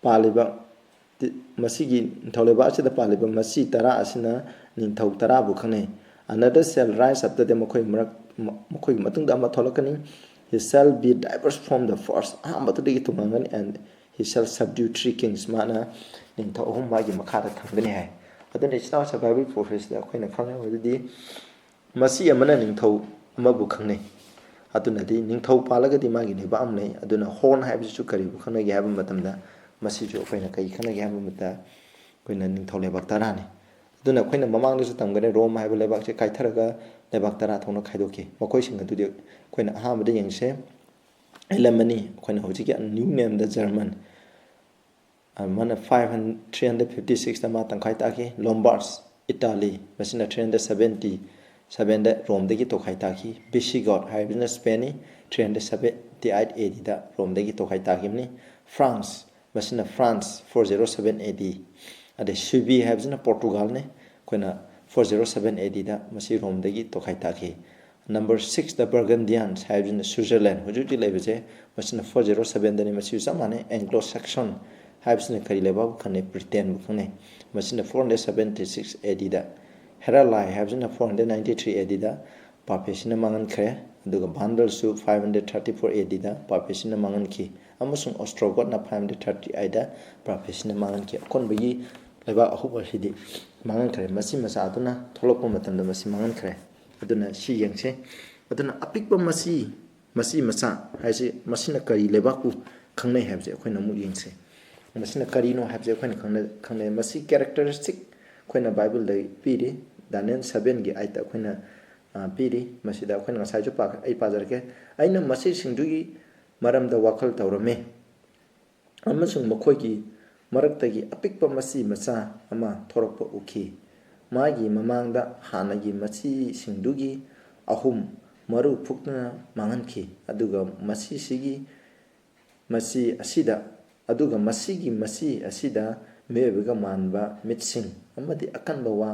ꯄꯥꯜꯂꯤꯕ, ꯇꯤ-, ꯃꯁꯤꯒꯤ ꯅꯤꯡꯊꯧ ꯂꯩꯕꯥꯛ ꯑꯁꯤꯗ ꯄꯥꯜꯂꯤꯕ ꯃꯆꯤ ꯇꯔꯥ ꯑꯁꯤꯅ ꯅꯤꯡꯊꯧ ꯇꯔꯥꯕꯨ ꯈꯪꯅꯩ꯫ "Another shall rise after them", ꯃꯈꯣꯏ ꯃꯔꯛ-, ꯃ-, ꯃꯈꯣꯏꯒꯤ ꯃꯇꯨꯡꯗ ꯑꯃ ꯊꯣꯛꯂꯛꯀꯅꯤ꯫ "He shall be diverse from the first", ꯑꯍꯥꯟꯕꯗꯨꯗꯒꯤ ꯇꯣꯉꯥꯟꯒꯅꯤ꯫ "And He shall subdue three kings. ꯃꯥꯅ ꯅꯤꯡꯊꯧ ꯑꯍꯨꯝ ꯃꯥꯒꯤ ꯃꯈꯥꯗ ꯊꯝꯒꯅꯤ ꯍꯥꯏ꯫ ꯑꯗꯨꯅ ꯏꯆꯤꯟ ꯏꯅꯥꯎꯁꯦ, ꯕꯥꯏꯕꯜ ꯄ꯭ꯔꯣꯐꯦꯁꯤꯗ ꯑꯩꯈꯣꯏꯅ ꯈꯪꯉꯦ꯫ ꯑꯗꯨꯗꯤ ꯃꯆꯤ ꯑꯃꯅ ꯅꯤꯡꯊꯧ ꯑꯃꯕꯨ ꯈꯪꯅꯩ꯫ ꯑꯗꯨꯅꯗꯤ ꯅꯤꯡꯊꯧ ꯄꯥꯜꯂꯒꯗꯤ ꯃꯥꯒꯤ ꯂꯩꯕꯥꯛ ꯑꯃ ꯂꯩ꯫ ꯑꯗꯨꯅ ꯍꯣꯔꯟ ꯍꯥꯏꯕꯁꯤꯁꯨ ꯀꯔꯤꯕꯨ ꯈꯪꯅꯒꯦ ꯍꯥꯏꯕ ꯃꯇꯝꯗ, ꯃꯁꯤꯁꯨ ꯑꯩꯈꯣꯏꯅ ꯀꯔꯤ ꯈꯪꯅꯒꯦ ꯍꯥꯏꯕ ꯃꯇꯝꯗ, ꯑꯩꯈꯣꯏꯅ ꯅꯤꯡꯊꯧ ꯂꯩꯕꯥꯛ ꯇꯔꯥꯅꯤ꯫ ꯑꯗꯨꯅ ꯑꯩꯈꯣꯏꯅ ꯃꯃꯥꯡꯗꯁꯨ ꯇꯝꯒꯅꯤ, ꯔꯣꯝ ꯍꯥꯏꯕ ꯂꯩꯕꯥꯛꯁꯦ ꯀꯥꯏꯊꯔꯒ ꯂꯩꯕꯥꯛ ꯇꯔꯥ ꯊꯣꯛꯅ ꯈꯥꯏꯗꯣꯛꯈꯤ꯫ ꯃꯈꯣꯏꯁꯤꯡ ꯑꯗꯨꯗꯤ ꯑꯩꯈꯣꯏꯅ ꯑꯍꯥꯟꯕꯗ ꯌꯦꯡꯁꯦ꯫ ꯑꯦꯂꯃꯅꯤ, ꯑꯩꯈꯣꯏꯅ ꯍꯧꯖꯤꯛꯀꯤ new name ꯗ ꯖꯔꯃꯟ, ꯑꯃꯅ five hundred, three hundred fifty six ꯇ ꯃꯥ ꯇꯪꯈꯥꯏ ꯇꯥꯈꯤ꯫ ꯂꯣꯝꯕꯥꯔꯠꯁ, ꯏꯇꯥꯂꯤ, ꯃꯁꯤꯅ three hundred seventy seven the ꯔꯣꯝꯗꯒꯤ ꯇꯣꯈꯥꯏ ꯇꯥꯈꯤ꯫ ꯕꯤꯁꯤꯒꯣꯠ ꯍꯥꯏꯕꯁꯤꯅ ꯁ꯭ꯄꯦꯟꯅꯤ, three hundred seventy eight A D the ꯔꯣꯝꯗꯒꯤ ꯇꯣꯈꯥꯏ ꯇꯥꯈꯤꯕꯅꯤ꯫ ꯐ꯭ꯔꯥꯟꯁ, ꯃꯁꯤꯅ France, four zero seven A D꯫ ꯑꯗꯩ ꯁꯨꯕꯤ ꯍꯥꯏꯕꯁꯤꯅ ꯄꯣꯔꯇꯨꯒꯥꯜꯅꯤ꯫ ꯑꯩꯈꯣꯏꯅ four zero seven A D ꯗ ꯃꯁꯤ ꯔꯣꯝꯗꯒꯤ ꯇꯣꯈꯥꯏ ꯇꯥꯈꯤ꯫ ꯅꯝꯕꯔ ꯁꯤꯛꯁꯇ ꯕꯔꯒꯟꯗꯤꯌꯥꯟꯁ ꯍꯥꯏꯕꯁꯤꯅ ꯁ꯭ꯋꯤꯖꯔꯂꯦꯟ, ꯍꯧꯖꯤꯛ ꯍꯧꯖꯤꯛ ꯂꯩꯕꯁꯦ, ꯃꯁꯤꯅ four zero seven ꯗꯅꯤ꯫ ꯃꯁꯤꯁꯨ ꯆꯞ ꯃꯥꯟꯅꯩ꯫ ꯑꯦꯡꯒ꯭ꯂꯣ ꯁꯦꯛꯁꯟ ꯍꯥꯏꯕꯁꯤꯅ ꯀꯔꯤ ꯂꯩꯕꯥꯛꯄꯨ ꯈꯪꯅꯩ? ꯕ꯭ꯔꯤꯇꯦꯟꯕꯨ ꯈꯪꯅꯩ꯫ ꯃꯁꯤꯅ four hundred seventy six A D ꯗ꯫ ꯍꯦꯔꯥꯂꯥꯏ ꯍꯥꯏꯕꯁꯤꯅ four hundred ninety three A D ꯗ ꯄꯥꯄꯦꯁꯤꯅ ꯃꯥꯡꯍꯟꯈ꯭ꯔꯦ꯫ ꯑꯗꯨꯒ ꯚꯥꯟꯗꯜꯁꯨ five hundred thirty four A D ꯗ ꯄꯥꯄꯦꯁꯤꯅ ꯃꯥꯡꯍꯟꯈꯤ꯫ ꯑꯃꯁꯨꯡ ꯑꯣꯁꯇ꯭ꯔꯣꯒꯣꯠꯅ five hundred thirty eight ꯗ ꯄꯥꯄꯦꯁꯤꯅ ꯃꯥꯡꯍꯟꯈꯤ꯫ ꯑꯀꯣꯟꯕꯒꯤ ꯂꯩꯕꯥꯛ ꯑꯍꯨꯝ ꯑꯁꯤꯗꯤ ꯃꯥꯡꯍꯟꯈ꯭ꯔꯦ꯫ ꯃꯆꯤ ꯃꯆꯥ ꯑꯗꯨꯅ ꯊꯣꯛꯂꯛꯄ ꯃꯇꯝꯗ ꯃꯁꯤ ꯃꯥꯡꯍꯟꯈ꯭ꯔꯦ꯫ ꯑꯗꯨꯅ ꯁꯤ ꯌꯦꯡꯁꯦ꯫ ꯑꯗꯨꯅ ꯑꯄꯤꯛꯄ ꯃꯆꯤ, ꯃꯆꯤ ꯃꯆꯥ ꯍꯥꯏꯁꯤ, ꯃꯁꯤꯅ ꯀꯔꯤ ꯂꯩꯕꯥꯛꯄꯨ ꯈꯪꯅꯩ ꯍꯥꯏꯕꯁꯦ ꯑꯩꯈꯣꯏꯅ ꯑꯃꯨꯛ ꯌꯦꯡꯁꯦ꯫ ꯃꯁꯤꯅ ꯀꯔꯤꯅꯣ ꯍꯥꯏꯕꯁꯦ ꯑꯩꯈꯣꯏꯅ ꯈꯪꯅ-, ꯈꯪꯅꯩ꯫ ꯃꯁꯤ ꯀꯦꯔꯦꯛꯇꯔꯤꯁꯇꯤꯛ ꯑꯩꯈꯣꯏꯅ ꯕꯥꯏꯕꯜꯗ ꯄꯤꯔꯤ꯫ ꯗꯥꯅꯤꯌꯦꯜ seven ꯒꯤ eight ꯇ ꯑꯩꯈꯣꯏꯅ, ꯑ, ꯄꯤꯔꯤ꯫ ꯃꯁꯤꯗ ꯑꯩꯈꯣꯏꯅ ꯉꯁꯥꯏꯁꯨ ꯄꯥ-, ꯑꯩ ꯄꯥꯖꯔꯛꯀꯦ꯫ "ꯑꯩꯅ ꯃꯁꯤꯁꯤꯡꯗꯨꯒꯤ ꯃꯔꯝꯗ ꯋꯥꯈꯜ ꯇꯧꯔꯝꯃꯤ, ꯑꯃꯁꯨꯡ ꯃꯈꯣꯏꯒꯤ ꯃꯔꯛꯇꯒꯤ ꯑꯄꯤꯛꯄ ꯃꯆꯤ ꯃꯆꯥ ꯑꯃ ꯊꯣꯔꯛꯄ ꯎꯈꯤ꯫ ꯃꯥꯒꯤ ꯃꯃꯥꯡꯗ ꯍꯥꯟꯅꯒꯤ ꯃꯆꯤꯁꯤꯡꯗꯨꯒꯤ ꯑꯍꯨꯝ ꯃꯔꯨ ꯐꯨꯛꯇꯨꯅ ꯃꯥꯡꯍꯟꯈꯤ, ꯑꯗꯨꯒ ꯃꯆꯤꯁꯤꯒꯤ, ꯃꯆꯤ ꯑꯁꯤꯗ, ꯑꯗꯨꯒ ꯃꯁꯤꯒꯤ ꯃꯆꯤ ꯑꯁꯤꯗ ꯃꯤꯑꯣꯏꯕꯒ ꯃꯥꯟꯕ ꯃꯤꯠꯁꯤꯡ ꯑꯃꯗꯤ ꯑꯀꯟꯕ ꯋꯥ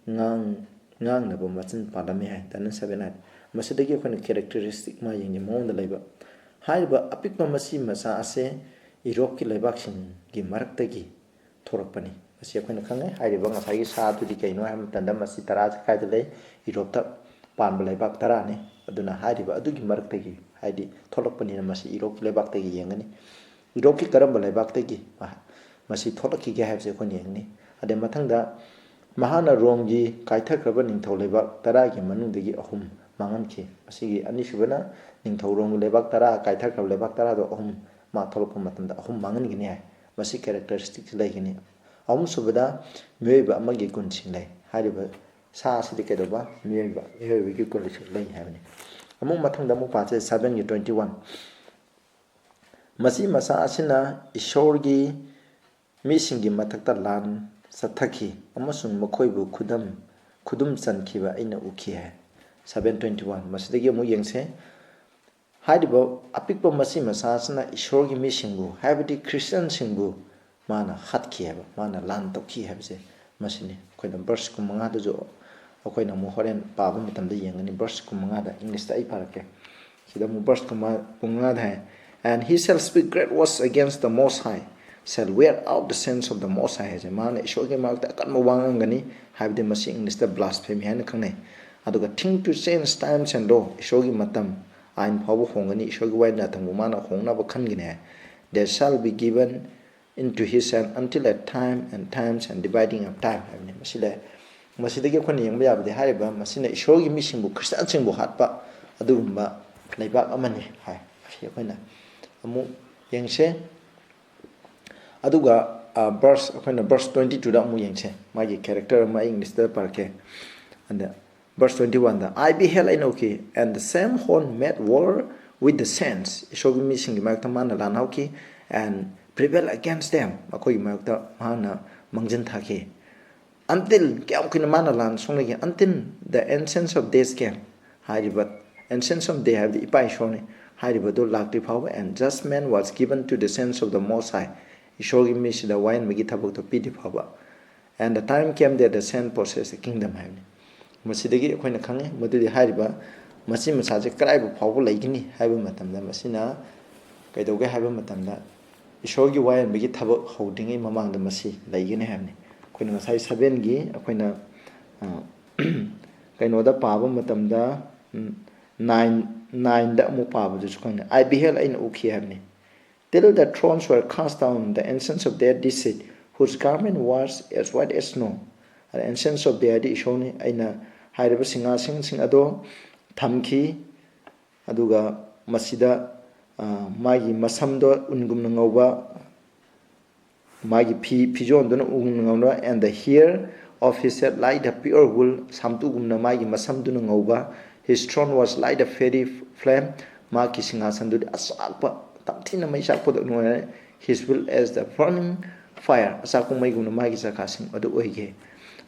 ꯉꯥꯡ-, ꯉꯥꯡꯅꯕ ꯃꯆꯤꯟ ꯄꯥꯜꯂꯝꯃꯤ" ꯍꯥꯏ꯫ Daniel seven eight꯫ ꯃꯁꯤꯗꯒꯤ ꯑꯩꯈꯣꯏꯅ ꯀꯦꯔꯦꯛꯇꯔꯤꯁꯇꯤꯛ ꯃꯥ ꯌꯦꯡꯉꯤ꯫ ꯃꯉꯣꯟꯗ ꯂꯩꯕ ꯍꯥꯏꯔꯤꯕ ꯑꯄꯤꯛꯄ ꯃꯆꯤ ꯃꯆꯥ ꯑꯁꯦ ꯌꯨꯔꯣꯞꯀꯤ ꯂꯩꯕꯥꯛꯁꯤꯡꯒꯤ ꯃꯔꯛꯇꯒꯤ ꯊꯣꯔꯛꯄꯅꯤ꯫ ꯃꯁꯤ ꯑꯩꯈꯣꯏꯅ ꯈꯪꯉꯦ꯫ ꯍꯥꯏꯔꯤꯕ ꯉꯁꯥꯏꯒꯤ ꯁꯥꯗꯨꯗꯤ ꯀꯩꯅꯣ ꯍꯥꯏꯕ ꯃꯇꯝꯗ, ꯃꯁꯤ ꯇꯔꯥꯁꯦ ꯀꯥꯏꯗ ꯂꯩ? ꯌꯨꯔꯣꯞꯇ ꯄꯥꯟꯕ ꯂꯩꯕꯥꯛ ꯇꯔꯥꯅꯤ꯫ ꯑꯗꯨꯅ ꯍꯥꯏꯔꯤꯕ ꯑꯗꯨꯒꯤ ꯃꯔꯛꯇꯒꯤ, ꯍꯥꯏꯗꯤ ꯊꯣꯛꯂꯛꯄꯅꯤꯅ, ꯃꯁꯤ ꯌꯨꯔꯣꯞꯀꯤ ꯂꯩꯕꯥꯛꯇꯒꯤ ꯌꯦꯡꯒꯅꯤ꯫ ꯌꯨꯔꯣꯞꯀꯤ ꯀꯔꯝꯕ ꯂꯩꯕꯥꯛꯇꯒꯤ ꯃꯁꯤ ꯊꯣꯛꯂꯛꯈꯤꯒꯦ ꯍꯥꯏꯕꯁꯦ ꯑꯩꯈꯣꯏꯅ ꯌꯦꯡꯅꯤ꯫ ꯑꯗꯩ ꯃꯊꯪꯗ ꯃꯍꯥꯛꯅ ꯔꯣꯝꯒꯤ ꯀꯥꯏꯊꯈ꯭ꯔꯕ ꯅꯤꯡꯊꯧ ꯂꯩꯕꯥꯛ ꯇꯔꯥꯒꯤ ꯃꯅꯨꯡꯗꯒꯤ ꯑꯍꯨꯝ ꯃꯥꯡꯍꯟꯈꯤ꯫ ꯃꯁꯤꯒꯤ ꯑꯅꯤꯁꯨꯕꯅ ꯅꯤꯡꯊꯧ ꯔꯣꯝꯒꯤ ꯂꯩꯕꯥꯛ ꯇꯔꯥ ꯀꯥꯏꯊꯈ꯭ꯔꯕ ꯂꯩꯕꯥꯛ ꯇꯔꯥꯗꯣ ꯑꯍꯨꯝ ꯃꯥ ꯊꯣꯛꯂꯛꯄ ꯃꯇꯝꯗ ꯑꯍꯨꯝ ꯃꯥꯡꯍꯟꯒꯅꯤ ꯍꯥꯏ꯫ ꯃꯁꯤ characteristic ꯂꯩꯒꯅꯤ꯫ ꯑꯍꯨꯝꯁꯨꯕꯗ ꯃꯤꯑꯣꯏꯕ ꯑꯃꯒꯤ ꯒꯨꯟꯁꯤꯡ ꯂꯩ꯫ ꯍꯥꯏꯔꯤꯕ ꯁꯥ ꯑꯁꯤꯗꯤ ꯀꯩꯗꯧꯕ? ꯃꯤꯑꯣꯏꯕ, ꯃꯤꯑꯣꯏꯕꯒꯤ ꯒꯨꯟꯁꯤꯡ ꯂꯩ ꯍꯥꯏꯕꯅꯤ꯫ ꯑꯃꯨꯛ ꯃꯊꯪꯗ ꯑꯃꯨꯛ ꯄꯥꯁꯦ seven ꯒꯤ twenty one꯫ ꯃꯁꯤ ꯃꯁꯥ ꯑꯁꯤꯅ ꯏꯁꯣꯔꯒꯤ ꯃꯤꯁꯤꯡꯒꯤ ꯃꯊꯛꯇ ꯂꯥꯟ ꯆꯠꯊꯈꯤ ꯑꯃꯁꯨꯡ ꯃꯈꯣꯏꯕꯨ ꯈꯨꯗꯝ, ꯈꯨꯗꯨꯝ ꯆꯟꯈꯤꯕ ꯑꯩꯅ ꯎꯈꯤ ꯍꯥꯏ꯫ Seven twenty one꯫ ꯃꯁꯤꯗꯒꯤ ꯑꯃꯨꯛ ꯌꯦꯡꯁꯦ꯫ ꯍꯥꯏꯔꯤꯕ ꯑꯄꯤꯛꯄ ꯃꯁꯤ ꯃꯁꯥ ꯑꯁꯤꯅ ꯏꯁꯣꯔꯒꯤ ꯃꯤꯁꯤꯡꯕꯨ, ꯍꯥꯏꯕꯗꯤ ꯈ꯭ꯔꯤꯁꯇꯤꯌꯥꯟꯁꯤꯡꯕꯨ ꯃꯥꯅ ꯍꯥꯠꯈꯤ ꯍꯥꯏꯕ, ꯃꯥꯅ ꯂꯥꯟ ꯇꯧꯈꯤ ꯍꯥꯏꯕꯁꯦ ꯃꯁꯤꯅꯤ꯫ ꯑꯩꯈꯣꯏꯅ verse ꯀꯨꯟꯃꯉꯥꯗꯁꯨ ꯑꯩꯈꯣꯏꯅ ꯑꯃꯨꯛ ꯍꯣꯔꯦꯟ ꯄꯥꯕ ꯃꯇꯝꯗ ꯌꯦꯡꯒꯅꯤ꯫ Verse ꯀꯨꯟꯃꯉꯥꯗ, English ꯇ ꯑꯩ ꯄꯥꯔꯛꯀꯦ꯫ ꯁꯤꯗ ꯑꯃꯨꯛ verse ꯀꯨꯟꯃꯉꯥꯗ high, "And he shall speak great words against the Most High, shall wear out the saints of the Most High" ꯍꯥꯏꯁꯦ꯫ ꯃꯥꯅ ꯏꯁꯣꯔꯒꯤ ꯃꯔꯛꯇ ꯑꯀꯟꯕ ꯋꯥ ꯉꯥꯡꯒꯅꯤ, ꯍꯥꯏꯕꯗꯤ ꯃꯁꯤ English ꯇ blasphemy ꯍꯥꯏꯅ ꯈꯪꯅꯩ꯫ ꯑꯗꯨꯒ "think to change times and law", ꯏꯁꯣꯔꯒꯤ ꯃꯇꯝ, ꯑꯥꯏꯟ ꯐꯥꯎꯕ ꯍꯣꯡꯒꯅꯤ, ꯏꯁꯣꯔꯒꯤ ꯋꯥꯌꯦꯜ ꯌꯥꯊꯪꯕꯨ ꯃꯥꯅ ꯍꯣꯡꯅꯕ ꯈꯟꯒꯅꯤ ꯍꯥꯏ꯫ "They shall be given into his hand until a time and times and dividing of time" ꯍꯥꯏꯕꯅꯤ꯫ ꯃꯁꯤꯗ, ꯃꯁꯤꯗꯒꯤ ꯑꯩꯈꯣꯏꯅ ꯌꯦꯡꯕ ꯌꯥꯕꯗꯤ ꯍꯥꯏꯔꯤꯕ ꯃꯁꯤꯅ ꯏꯁꯣꯔꯒꯤ ꯃꯤꯁꯤꯡꯕꯨ, ꯈ꯭ꯔꯤꯁꯇꯤꯌꯥꯟꯁꯤꯡꯕꯨ ꯍꯥꯠꯄ ꯑꯗꯨꯒꯨꯝꯕ ꯂꯩꯕꯥꯛ ꯑꯃꯅꯤ ꯍꯥꯏ꯫ ꯑꯁꯤ ꯑꯩꯈꯣꯏꯅ ꯑꯃꯨꯛ ꯌꯦꯡꯁꯦ꯫ ꯑꯗꯨꯒ, ꯑ, verse, ꯑꯩꯈꯣꯏꯅ verse twenty two ꯗ ꯑꯃꯨꯛ ꯌꯦꯡꯁꯦ꯫ ꯃꯥꯒꯤ character ꯑꯃ ꯑꯩ English ꯇ ꯄꯥꯔꯛꯀꯦ꯫ ꯑꯗ verse twenty one the, "I beheld" ꯑꯩꯅ ꯎꯈꯤ, "and the same horn made war with the saints", ꯏꯁꯣꯔꯒꯤ ꯃꯤꯁꯤꯡꯒꯤ ꯃꯔꯛꯇ ꯃꯥꯅ ꯂꯥꯟꯍꯧꯈꯤ, "and prevailed against them", ꯃꯈꯣꯏꯒꯤ ꯃꯔꯛꯇ ꯃꯍꯥꯛꯅ ꯃꯥꯡꯖꯤꯟ ꯊꯥꯈꯤ꯫ "Until", ꯀꯌꯥꯝ ꯀꯨꯏꯅ ꯃꯥꯅ ꯂꯥꯟ ꯁꯣꯛꯅꯈꯤ? "Until the ancients of days came", ꯍꯥꯏꯔꯤꯕ ancients of day ꯍꯥꯏꯕꯗꯤ ꯏꯄꯥ ꯏꯁꯣꯔꯅꯤ, ꯍꯥꯏꯔꯤꯕꯗꯨ ꯂꯥꯛꯇ꯭ꯔꯤ ꯐꯥꯎꯕ, "and judgment was given to the saints of the Most High", ꯏꯁꯣꯔꯒꯤ ꯃꯤꯁꯤꯗ ꯋꯥꯌꯦꯟꯕꯒꯤ ꯊꯕꯛꯇꯣ ꯄꯤꯗ꯭ꯔꯤ ꯐꯥꯎꯕ꯫ "And the time came that the saint possessed the kingdom" ꯍꯥꯏꯕꯅꯤ꯫ ꯃꯁꯤꯗꯒꯤ ꯑꯩꯈꯣꯏꯅ ꯈꯪꯉꯤ ꯃꯗꯨꯗꯤ ꯍꯥꯏꯔꯤꯕ ꯃꯁꯤ ꯃꯁꯥꯁꯦ ꯀꯗꯥꯏꯕꯨ ꯐꯥꯎꯕ ꯂꯩꯒꯅꯤ ꯍꯥꯏꯕ ꯃꯇꯝꯗ, ꯃꯁꯤꯅ ꯀꯩꯗꯧꯒꯦ ꯍꯥꯏꯕ ꯃꯇꯝꯗ, ꯏꯁꯣꯔꯒꯤ ꯋꯥꯌꯦꯟꯕꯒꯤ ꯊꯕꯛ ꯍꯧꯗ꯭ꯔꯤꯉꯩ ꯃꯃꯥꯡꯗ ꯃꯁꯤ ꯂꯩꯒꯅꯤ ꯍꯥꯏꯕꯅꯤ꯫ ꯑꯩꯈꯣꯏꯅ ꯉꯁꯥꯏ seven ꯒꯤ ꯑꯩꯈꯣꯏꯅ, ꯑ, ꯀꯩꯅꯣꯗ ꯄꯥꯕ ꯃꯇꯝꯗ, ꯎꯝ, nine, nine ꯗ ꯑꯃꯨꯛ ꯄꯥꯕꯗꯨꯁꯨ ꯈꯪꯉꯤ꯫ "I beheld", ꯑꯩꯅ ꯎꯈꯤ ꯍꯥꯏꯕꯅꯤ꯫ Till the thrones were cast down, the ensigns of their deceit, whose garment was as white as snow. ꯑꯗ ensigns of their ꯍꯥꯏꯗꯤ ꯏꯁꯣꯔꯅꯤ꯫ ꯑꯩꯅ ꯍꯥꯏꯔꯤꯕ ꯁꯤꯡꯍꯥꯁꯟꯁꯤꯡ ꯑꯗꯣ ꯊꯝꯈꯤ꯫ ꯑꯗꯨꯒ ꯃꯁꯤꯗ, ꯑ, ꯃꯥꯒꯤ ꯃꯁꯝꯗꯣ ꯎꯟꯒꯨꯝꯅ ꯉꯧꯕ, ꯃꯥꯒꯤ ꯐꯤ, ꯐꯤꯖꯣꯜꯗꯨꯅ ꯎꯟꯒꯨꯝꯅ ꯉꯧꯕ, and the hair of his head like the pure wool, ꯁꯥꯝꯇꯨꯒꯨꯝꯅ ꯃꯥꯒꯤ ꯃꯁꯝꯗꯨꯅ ꯉꯧꯕ, his throne was like the fiery flame, ꯃꯥꯒꯤ ꯁꯤꯡꯍꯥꯁꯟꯗꯨꯗꯤ ꯑꯆꯥꯛꯄ, ꯇꯝꯊꯤꯅ ꯃꯩ ꯆꯥꯛꯄꯗꯣ ꯑꯣꯏꯔꯦ꯫ His will as the burning fire, ꯑꯆꯥꯛꯄ ꯃꯩꯒꯨꯝꯅ ꯃꯥꯒꯤ ꯆꯈꯥꯁꯤꯡ ꯑꯗꯨ ꯑꯣꯏꯈꯤ꯫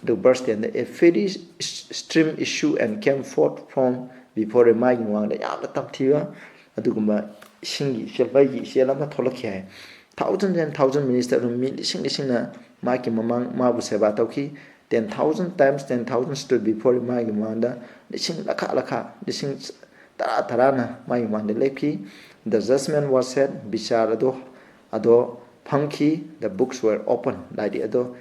ꯑꯗꯨ verse ten the, "A fiery s-, stream issue and came forth from before him", ꯃꯥꯒꯤ ꯃꯃꯥꯡꯗ ꯌꯥꯝꯅ ꯇꯝꯊꯤꯕ ꯑꯗꯨꯒꯨꯝꯕ ꯏꯁꯤꯡꯒꯤ ꯏꯆꯦꯜ, ꯃꯩꯒꯤ ꯏꯆꯦꯜ ꯑꯃ ꯊꯣꯛꯂꯛꯈꯤ ꯍꯥꯏ꯫ Thousands and thousand minister, ꯑꯗꯨꯝ ꯃꯤ ꯂꯤꯁꯤꯡ ꯂꯤꯁꯤꯡꯅ ꯃꯥꯒꯤ ꯃꯃꯥꯡ ꯃꯥꯕꯨ ꯁꯦꯕꯥ ꯇꯧꯈꯤ꯫ Ten thousand times ten thousand stood before him, ꯃꯥꯒꯤ ꯃꯃꯥꯡꯗ ꯂꯤꯁꯤꯡ ꯂꯈꯥ ꯂꯈꯥ, ꯂꯤꯁꯤꯡ ꯇꯔꯥ ꯇꯔꯥꯅ ꯃꯥꯒꯤ ꯃꯃꯥꯡꯗ ꯂꯦꯞꯈꯤ꯫ The judgment was said, ꯕꯤꯆꯥꯔ ꯑꯗꯣ, ꯑꯗꯣ ꯐꯝꯈꯤ꯫ The books were open, ꯂꯥꯏꯔꯤꯛ ꯑꯗꯣ,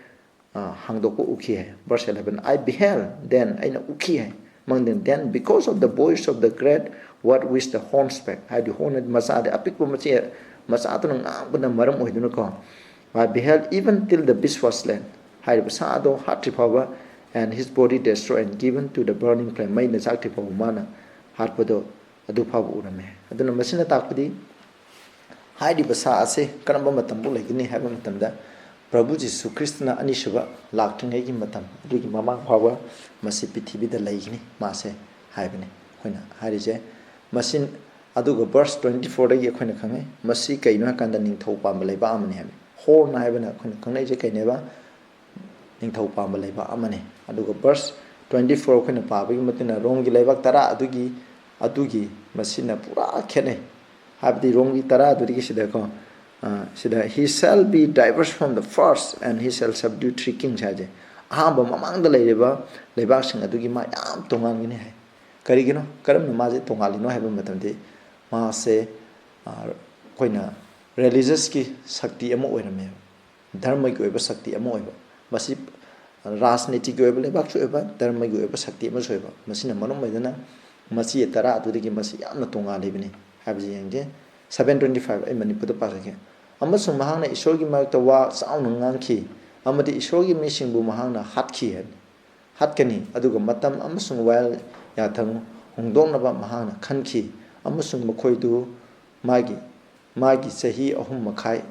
ꯑ, ꯍꯥꯡꯗꯣꯛꯄ ꯎꯈꯤ ꯍꯥꯏ꯫ Verse eleven, "I beheld, then", ꯑꯩꯅ ꯎꯈꯤ ꯍꯥꯏ꯫ ꯃꯪꯗꯅ, "Then because of the voice of the great, what which the horn spake", ꯍꯥꯏꯗꯤ horn ꯍꯥꯏꯗꯤ ꯃꯆꯥꯗꯤ ꯑꯄꯤꯛꯄ ꯃꯆꯦ, ꯃꯆꯥꯗꯨꯅ ꯉꯥꯡꯕꯅ ꯃꯔꯝ ꯑꯣꯏꯗꯨꯅꯀꯣ, "I beheld even till the beast was slain", ꯍꯥꯏꯔꯤꯕ ꯁꯥ ꯑꯗꯣ ꯍꯥꯠꯇ꯭ꯔꯤ ꯐꯥꯎꯕ, "and his body destroyed and given to the burning flame", ꯃꯩꯅ ꯆꯥꯛꯇ꯭ꯔꯤ ꯐꯥꯎꯕ ꯃꯥꯅ ꯍꯥꯠꯄꯗꯣ ꯑꯗꯨ ꯐꯥꯎꯕ ꯎꯔꯝꯃꯦ꯫ ꯑꯗꯨꯅ ꯃꯁꯤꯅ ꯇꯥꯛꯄꯗꯤ ꯍꯥꯏꯔꯤꯕ ꯁꯥ ꯑꯁꯤ ꯀꯔꯝꯕ ꯃꯇꯝꯕꯨ ꯂꯩꯒꯅꯤ ꯍꯥꯏꯕ ꯃꯇꯝꯗ, ꯄ꯭ꯔꯚꯨ ꯖꯤꯁꯨ ꯈ꯭ꯔꯤꯁꯇꯅ ꯑꯅꯤꯁꯨꯕ ꯂꯥꯛꯇ꯭ꯔꯤꯉꯩꯒꯤ ꯃꯇꯝ ꯑꯗꯨꯒꯤ ꯃꯃꯥꯡ ꯐꯥꯎꯕ ꯃꯁꯤ ꯄ꯭ꯔꯤꯊꯤꯕꯤꯗ ꯂꯩꯒꯅꯤ ꯃꯥꯁꯦ ꯍꯥꯏꯕꯅꯤ ꯑꯩꯈꯣꯏꯅ ꯍꯥꯏꯔꯤꯁꯦ꯫ ꯃꯁꯤ, ꯑꯗꯨꯒ verse twenty fourꯗꯒꯤ ꯑꯩꯈꯣꯏꯅ ꯈꯪꯉꯦ ꯃꯁꯤ ꯀꯩꯅꯣ ꯍꯥꯏꯀꯥꯟꯗ ꯅꯤꯡꯊꯧ ꯄꯥꯟꯕ ꯂꯩꯕꯥꯛ ꯑꯃꯅꯤ ꯍꯥꯏꯕꯅꯤ꯫ Horn ꯍꯥꯏꯕꯅ ꯑꯩꯈꯣꯏꯅ ꯈꯪꯅꯩꯁꯦ ꯀꯩꯅꯦꯕ? ꯅꯤꯡꯊꯧ ꯄꯥꯟꯕ ꯂꯩꯕꯥꯛ ꯑꯃꯅꯤ꯫ ꯑꯗꯨꯒ verse twenty four ꯑꯩꯈꯣꯏꯅ ꯄꯥꯕꯒꯤ ꯃꯇꯨꯡ ꯏꯟꯅ ꯔꯣꯝꯒꯤ ꯂꯩꯕꯥꯛ ꯇꯔꯥ ꯑꯗꯨꯒꯤ, ꯑꯗꯨꯒꯤ ꯃꯁꯤꯅ ꯄꯨꯔꯥ ꯈꯦꯠꯅꯩ꯫ ꯍꯥꯏꯕꯗꯤ ꯔꯣꯝꯒꯤ ꯇꯔꯥ ꯑꯗꯨꯗꯒꯤ ꯁꯤꯗꯀꯣ, ꯑ, ꯁꯤꯗ, "He shall be diverse from the first, and he shall subdue three kings" ꯍꯥꯏꯁꯦ꯫ ꯑꯍꯥꯟꯕ ꯃꯃꯥꯡꯗ ꯂꯩꯔꯤꯕ ꯂꯩꯕꯥꯛꯁꯤꯡ ꯑꯗꯨꯒꯤ ꯃꯥ ꯌꯥꯝ ꯇꯣꯉꯥꯟꯒꯅꯤ ꯍꯥꯏ꯫ ꯀꯔꯤꯒꯤꯅꯣ? ꯀꯔꯝꯅ ꯃꯥꯁꯦ ꯇꯣꯉꯥꯜꯂꯤꯅꯣ ꯍꯥꯏꯕ ꯃꯇꯝꯗꯤ ꯃꯥꯁꯦ, ꯑ, ꯑꯩꯈꯣꯏꯅ religiousꯀꯤ ꯁꯛꯇꯤ ꯑꯃ ꯑꯣꯏꯔꯝꯃꯦꯕ꯫ ꯙꯔꯃꯒꯤ ꯑꯣꯏꯕ ꯁꯛꯇꯤ ꯑꯃ ꯑꯣꯏꯕ꯫ ꯃꯁꯤ ꯔꯥꯖꯅꯤꯇꯤꯒꯤ ꯑꯣꯏꯕ ꯂꯩꯕꯥꯛꯁꯨ ꯑꯣꯏꯕ, ꯙꯔꯃꯒꯤ ꯑꯣꯏꯕ ꯁꯛꯇꯤ ꯑꯃꯁꯨ ꯑꯣꯏꯕ꯫ ꯃꯁꯤꯅ ꯃꯔꯝ ꯑꯣꯏꯗꯨꯅ ꯃꯆꯤ ꯇꯔꯥ ꯑꯗꯨꯗꯒꯤ ꯃꯁꯤ ꯌꯥꯝꯅ ꯇꯣꯉꯥꯜꯂꯤꯕꯅꯤ ꯍꯥꯏꯕꯁꯤ ꯌꯦꯡꯒꯦ꯫ Seven twenty five, ꯑꯩ ꯃꯅꯤꯄꯨꯔꯗ ꯄꯥꯖꯒꯦ꯫ "ꯑꯃꯁꯨꯡ ꯃꯍꯥꯛꯅ ꯏꯁꯣꯔꯒꯤ ꯃꯔꯛꯇ ꯋꯥ ꯆꯥꯎꯅ ꯉꯥꯡꯈꯤ, ꯑꯃꯗꯤ ꯏꯁꯣꯔꯒꯤ ꯃꯤꯁꯤꯡꯕꯨ ꯃꯍꯥꯛꯅ ꯍꯥꯠꯈꯤ" ꯍꯥꯏꯕꯅꯤ꯫ ꯍꯥꯠꯀꯅꯤ, ꯑꯗꯨꯒ ꯃꯇꯝ ꯑꯃꯁꯨꯡ ꯋꯥꯌꯦꯜ ꯌꯥꯊꯪ ꯍꯣꯡꯗꯣꯛꯅꯕ ꯃꯍꯥꯛꯅ ꯈꯟꯈꯤ, ꯑꯃꯁꯨꯡ ꯃꯈꯣꯏꯗꯨ ꯃꯥꯒꯤ, ꯃꯥꯒꯤ ꯆꯍꯤ ꯑꯍꯨꯝ ꯃꯈꯥꯏ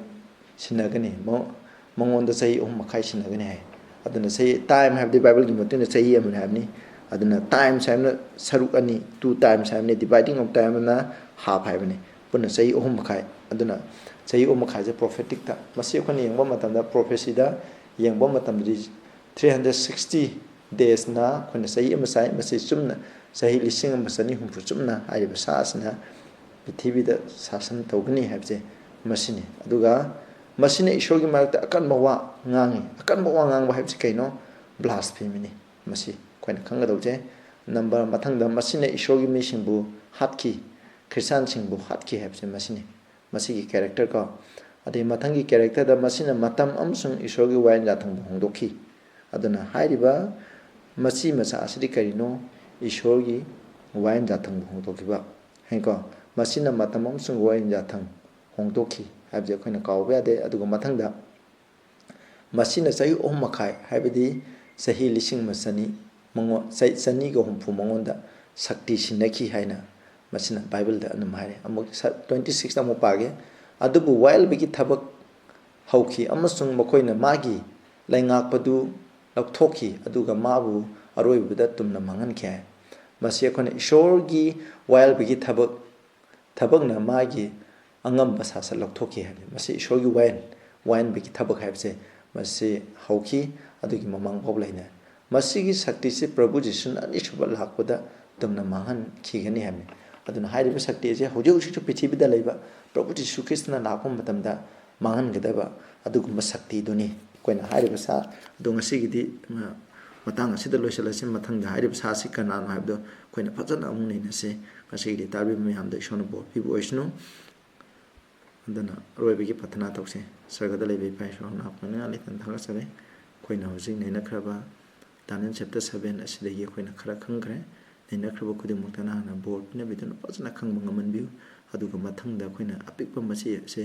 ꯁꯤꯟꯅꯒꯅꯤ, ꯃ-, ꯃꯉꯣꯟꯗ ꯆꯍꯤ ꯑꯍꯨꯝ ꯃꯈꯥꯏ ꯁꯤꯟꯅꯒꯅꯤ ꯍꯥꯏ꯫ ꯑꯗꯨꯅ ꯆꯍꯤ, time ꯍꯥꯏꯕꯗꯤ ꯕꯥꯏꯕꯜꯒꯤ ꯃꯇꯨꯡ ꯏꯟꯅ ꯆꯍꯤ ꯑꯃꯅꯤ ꯍꯥꯏꯕꯅꯤ꯫ ꯑꯗꯨꯅ times ꯍꯥꯏꯕꯅ ꯁꯔꯨꯛ ꯑꯅꯤ, two times ꯍꯥꯏꯕꯅꯤ, dividing of time ꯑꯃꯅ half ꯍꯥꯏꯕꯅꯤ꯫ ꯄꯨꯟꯅ ꯆꯍꯤ ꯑꯍꯨꯝ ꯃꯈꯥꯏ꯫ ꯑꯗꯨꯅ ꯆꯍꯤ ꯑꯍꯨꯝ ꯃꯈꯥꯏꯁꯦ propheticꯇ, ꯃꯁꯤ ꯑꯩꯈꯣꯏꯅ ꯌꯦꯡꯕ ꯃꯇꯝꯗ, prophecyꯗ ꯌꯦꯡꯕ ꯃꯇꯝꯗꯗꯤ three hundred sixty daysꯅ ꯑꯩꯈꯣꯏꯅ ꯆꯍꯤ ꯑꯃ ꯁꯥꯏ꯫ ꯃꯁꯤ ꯆꯨꯝꯅ ꯆꯍꯤ ꯂꯤꯁꯤꯡ ꯑꯃ ꯆꯅꯤ ꯍꯨꯝꯐꯨ ꯆꯨꯝꯅ ꯍꯥꯏꯔꯤꯕ ꯁꯥ ꯑꯁꯤꯅ ꯄ꯭ꯔꯤꯊꯤꯕꯤꯗ ꯁꯥꯁꯟ ꯇꯧꯒꯅꯤ ꯍꯥꯏꯕꯁꯦ ꯃꯁꯤꯅꯤ꯫ ꯑꯗꯨꯒ ꯃꯁꯤꯅ ꯏꯁꯣꯔꯒꯤ ꯃꯔꯛꯇ ꯑꯀꯟꯕ ꯋꯥ ꯉꯥꯡꯉꯤ꯫ ꯑꯀꯟꯕ ꯋꯥ ꯉꯥꯡꯕ ꯍꯥꯏꯕꯁꯤ ꯀꯩꯅꯣ? Blasphemyꯅꯤ꯫ ꯃꯁꯤ ꯑꯩꯈꯣꯏꯅ ꯈꯪꯒꯗꯧꯁꯦ꯫ Number, ꯃꯊꯪꯗ, ꯃꯁꯤꯅ ꯏꯁꯣꯔꯒꯤ ꯃꯤꯁꯤꯡꯕꯨ ꯍꯥꯠꯈꯤ, ꯈ꯭ꯔꯤꯁꯇꯥꯟꯁꯤꯡꯕꯨ ꯍꯥꯠꯈꯤ ꯍꯥꯏꯕꯁꯦ ꯃꯁꯤꯅꯤ꯫ ꯃꯁꯤꯒꯤ character ꯀꯣ꯫ ꯑꯗꯩ ꯃꯊꯪꯒꯤ characterꯗ, ꯃꯁꯤꯅ ꯃꯇꯝ ꯑꯃꯁꯨꯡ ꯏꯁꯣꯔꯒꯤ ꯋꯥꯌꯦꯜ ꯌꯥꯊꯪꯕꯨ ꯍꯣꯡꯗꯣꯛꯈꯤ꯫ ꯑꯗꯨꯅ ꯍꯥꯏꯔꯤꯕ ꯃꯆꯤ ꯃꯆꯥ ꯑꯁꯤꯗꯤ ꯀꯔꯤꯅꯣ? ꯏꯁꯣꯔꯒꯤ ꯋꯥꯌꯦꯜ ꯌꯥꯊꯪꯕꯨ ꯍꯣꯡꯗꯣꯛꯈꯤꯕ ꯍꯥꯏꯀꯣ꯫ ꯃꯁꯤꯅ ꯃꯇꯝ ꯑꯃꯁꯨꯡ ꯋꯥꯌꯦꯜ ꯌꯥꯊꯪ ꯍꯣꯡꯗꯣꯛꯈꯤ ꯍꯥꯏꯕꯁꯦ ꯑꯩꯈꯣꯏꯅ ꯀꯥꯎꯕ ꯌꯥꯗꯦ꯫ ꯑꯗꯨꯒ ꯃꯊꯪꯗ, ꯃꯁꯤꯅ ꯆꯍꯤ ꯑꯍꯨꯝ ꯃꯈꯥꯏ, ꯍꯥꯏꯕꯗꯤ ꯆꯍꯤ ꯂꯤꯁꯤꯡ ꯑꯃ ꯆꯅꯤ ꯃꯉꯣ-, ꯆꯍꯤ ꯆꯅꯤꯒ ꯍꯨꯝꯐꯨ ꯃꯉꯣꯟꯗ ꯁꯛꯇꯤ ꯁꯤꯟꯅꯈꯤ ꯍꯥꯏꯅ ꯃꯁꯤꯅ ꯕꯥꯏꯕꯜꯗ ꯑꯗꯨꯝ ꯍꯥꯏꯔꯦ꯫ ꯑꯃꯨꯛ ꯁ-, twenty sixꯇ ꯑꯃꯨꯛ ꯄꯥꯒꯦ꯫ "ꯑꯗꯨꯕꯨ ꯋꯥꯌꯦꯜꯕꯒꯤ ꯊꯕꯛ ꯍꯧꯈꯤ, ꯑꯃꯁꯨꯡ ꯃꯈꯣꯏꯅ ꯃꯥꯒꯤ ꯂꯩꯉꯥꯛꯄꯗꯨ ꯂꯧꯊꯣꯛꯈꯤ, ꯑꯗꯨꯒ ꯃꯥꯕꯨ ꯑꯔꯣꯏꯕꯗ ꯇꯨꯝꯅ ꯃꯥꯡꯍꯟꯈꯤ" ꯍꯥꯏ꯫ ꯃꯁꯤ ꯑꯩꯈꯣꯏꯅ ꯏꯁꯣꯔꯒꯤ ꯋꯥꯌꯦꯜꯕꯒꯤ ꯊꯕꯛ, ꯊꯕꯛꯅ ꯃꯥꯒꯤ ꯑꯉꯝꯕ ꯁꯥꯁꯟ ꯂꯧꯊꯣꯛꯈꯤ ꯍꯥꯏꯕꯅꯤ꯫ ꯃꯁꯤ ꯏꯁꯣꯔꯒꯤ ꯋꯥꯌꯦꯜ, ꯋꯥꯌꯦꯜꯕꯒꯤ ꯊꯕꯛ ꯍꯥꯏꯕꯁꯦ ꯃꯁꯤ ꯍꯧꯈꯤ, ꯑꯗꯨꯒꯤ ꯃꯃꯥꯡ ꯐꯥꯎꯕ ꯂꯩꯅꯩ꯫ ꯃꯁꯤꯒꯤ ꯁꯛꯇꯤꯁꯤ ꯄ꯭ꯔꯚꯨ ꯖꯤꯁꯨꯅ ꯑꯅꯤꯁꯨꯕ ꯂꯥꯛꯄꯗ ꯇꯨꯝꯅ ꯃꯥꯡꯍꯟꯈꯤꯒꯅꯤ ꯍꯥꯏꯕꯅꯤ꯫ ꯑꯗꯨꯅ ꯍꯥꯏꯔꯤꯕ ꯁꯛꯇꯤ ꯑꯁꯤ ꯍꯧꯖꯤꯛ ꯍꯧꯖꯤꯛꯁꯨ ꯄ꯭ꯔꯤꯊꯤꯕꯤꯗ ꯂꯩꯕ ꯄ꯭ꯔꯚꯨ ꯖꯤꯁꯨ ꯈ꯭ꯔꯤꯁꯇꯅ ꯂꯥꯛꯄ ꯃꯇꯝꯗ ꯃꯥꯡꯍꯟꯒꯗꯕ ꯑꯗꯨꯒꯨꯝꯕ ꯁꯛꯇꯤꯗꯨꯅꯤ꯫ ꯑꯩꯈꯣꯏꯅ ꯍꯥꯏꯔꯤꯕ ꯁꯥ ꯑꯗꯣ ꯉꯁꯤꯒꯤꯗꯤ, ꯑ, ꯃꯇꯥꯡ ꯑꯁꯤꯗ ꯂꯣꯏꯁꯤꯜꯂꯁꯤ꯫ ꯃꯊꯪꯗ ꯍꯥꯏꯔꯤꯕ ꯁꯥ ꯑꯁꯤ ꯀꯅꯥꯅꯣ ꯍꯥꯏꯕꯗꯣ ꯑꯩꯈꯣꯏꯅ ꯐꯖꯅ ꯑꯃꯨꯛ ꯅꯩꯅꯁꯤ꯫ ꯉꯁꯤꯒꯤꯗꯤ ꯇꯥꯕꯤꯕ ꯃꯌꯥꯝꯗ ꯏꯁꯣꯔꯅ ꯕꯣꯔ ꯄꯤꯕ ꯑꯣꯏꯁꯅꯨ꯫ ꯑꯗꯨꯅ ꯑꯔꯣꯏꯕꯒꯤ ꯄ꯭ꯔꯊꯅꯥ ꯇꯧꯁꯤ꯫ ꯁꯔꯒꯗ ꯂꯩꯕ ꯏꯄꯥ ꯏꯁꯣꯔ, ꯅꯅꯥ ꯄꯨꯛꯅꯤꯡ ꯂꯩꯇꯅ ꯊꯥꯒꯠꯆꯔꯤ꯫ ꯑꯩꯈꯣꯏꯅ ꯍꯧꯖꯤꯛ ꯅꯩꯅꯈ꯭ꯔꯕ Daniel chapter seven ꯑꯁꯤꯗꯒꯤ ꯑꯩꯈꯣꯏꯅ ꯈꯔ ꯈꯪꯈ꯭ꯔꯦ꯫ ꯅꯩꯅꯈ꯭ꯔꯕ ꯈꯨꯗꯤꯡꯃꯛꯇ ꯅꯍꯥꯛꯅ ꯕꯣꯔ ꯄꯤꯅꯕꯤꯗꯨꯅ ꯐꯖꯅ ꯈꯪꯕ ꯉꯝꯍꯟꯕꯤꯌꯨ꯫ ꯑꯗꯨꯒ ꯃꯊꯪꯗ ꯑꯩꯈꯣꯏꯅ ꯑꯄꯤꯛꯄ ꯃꯆꯦꯠ ꯑꯁꯦ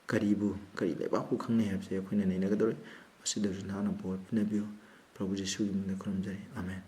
ꯀꯔꯤꯕꯨ, ꯀꯔꯤ ꯂꯩꯕꯥꯛꯄꯨ ꯈꯪꯅꯩ ꯍꯥꯏꯕꯁꯦ ꯑꯩꯈꯣꯏꯅ ꯅꯩꯅꯒꯗꯧꯔꯤ꯫ ꯃꯁꯤꯗꯁꯨ ꯅꯍꯥꯛꯅ ꯕꯣꯔ ꯄꯤꯅꯕꯤꯌꯨ꯫ ꯄ꯭ꯔꯚꯨ ꯖꯤꯁꯨꯒꯤ ꯃꯤꯡꯗ ꯈꯨꯔꯨꯝꯖꯔꯤ꯫ ꯑꯥꯃꯦꯟ꯫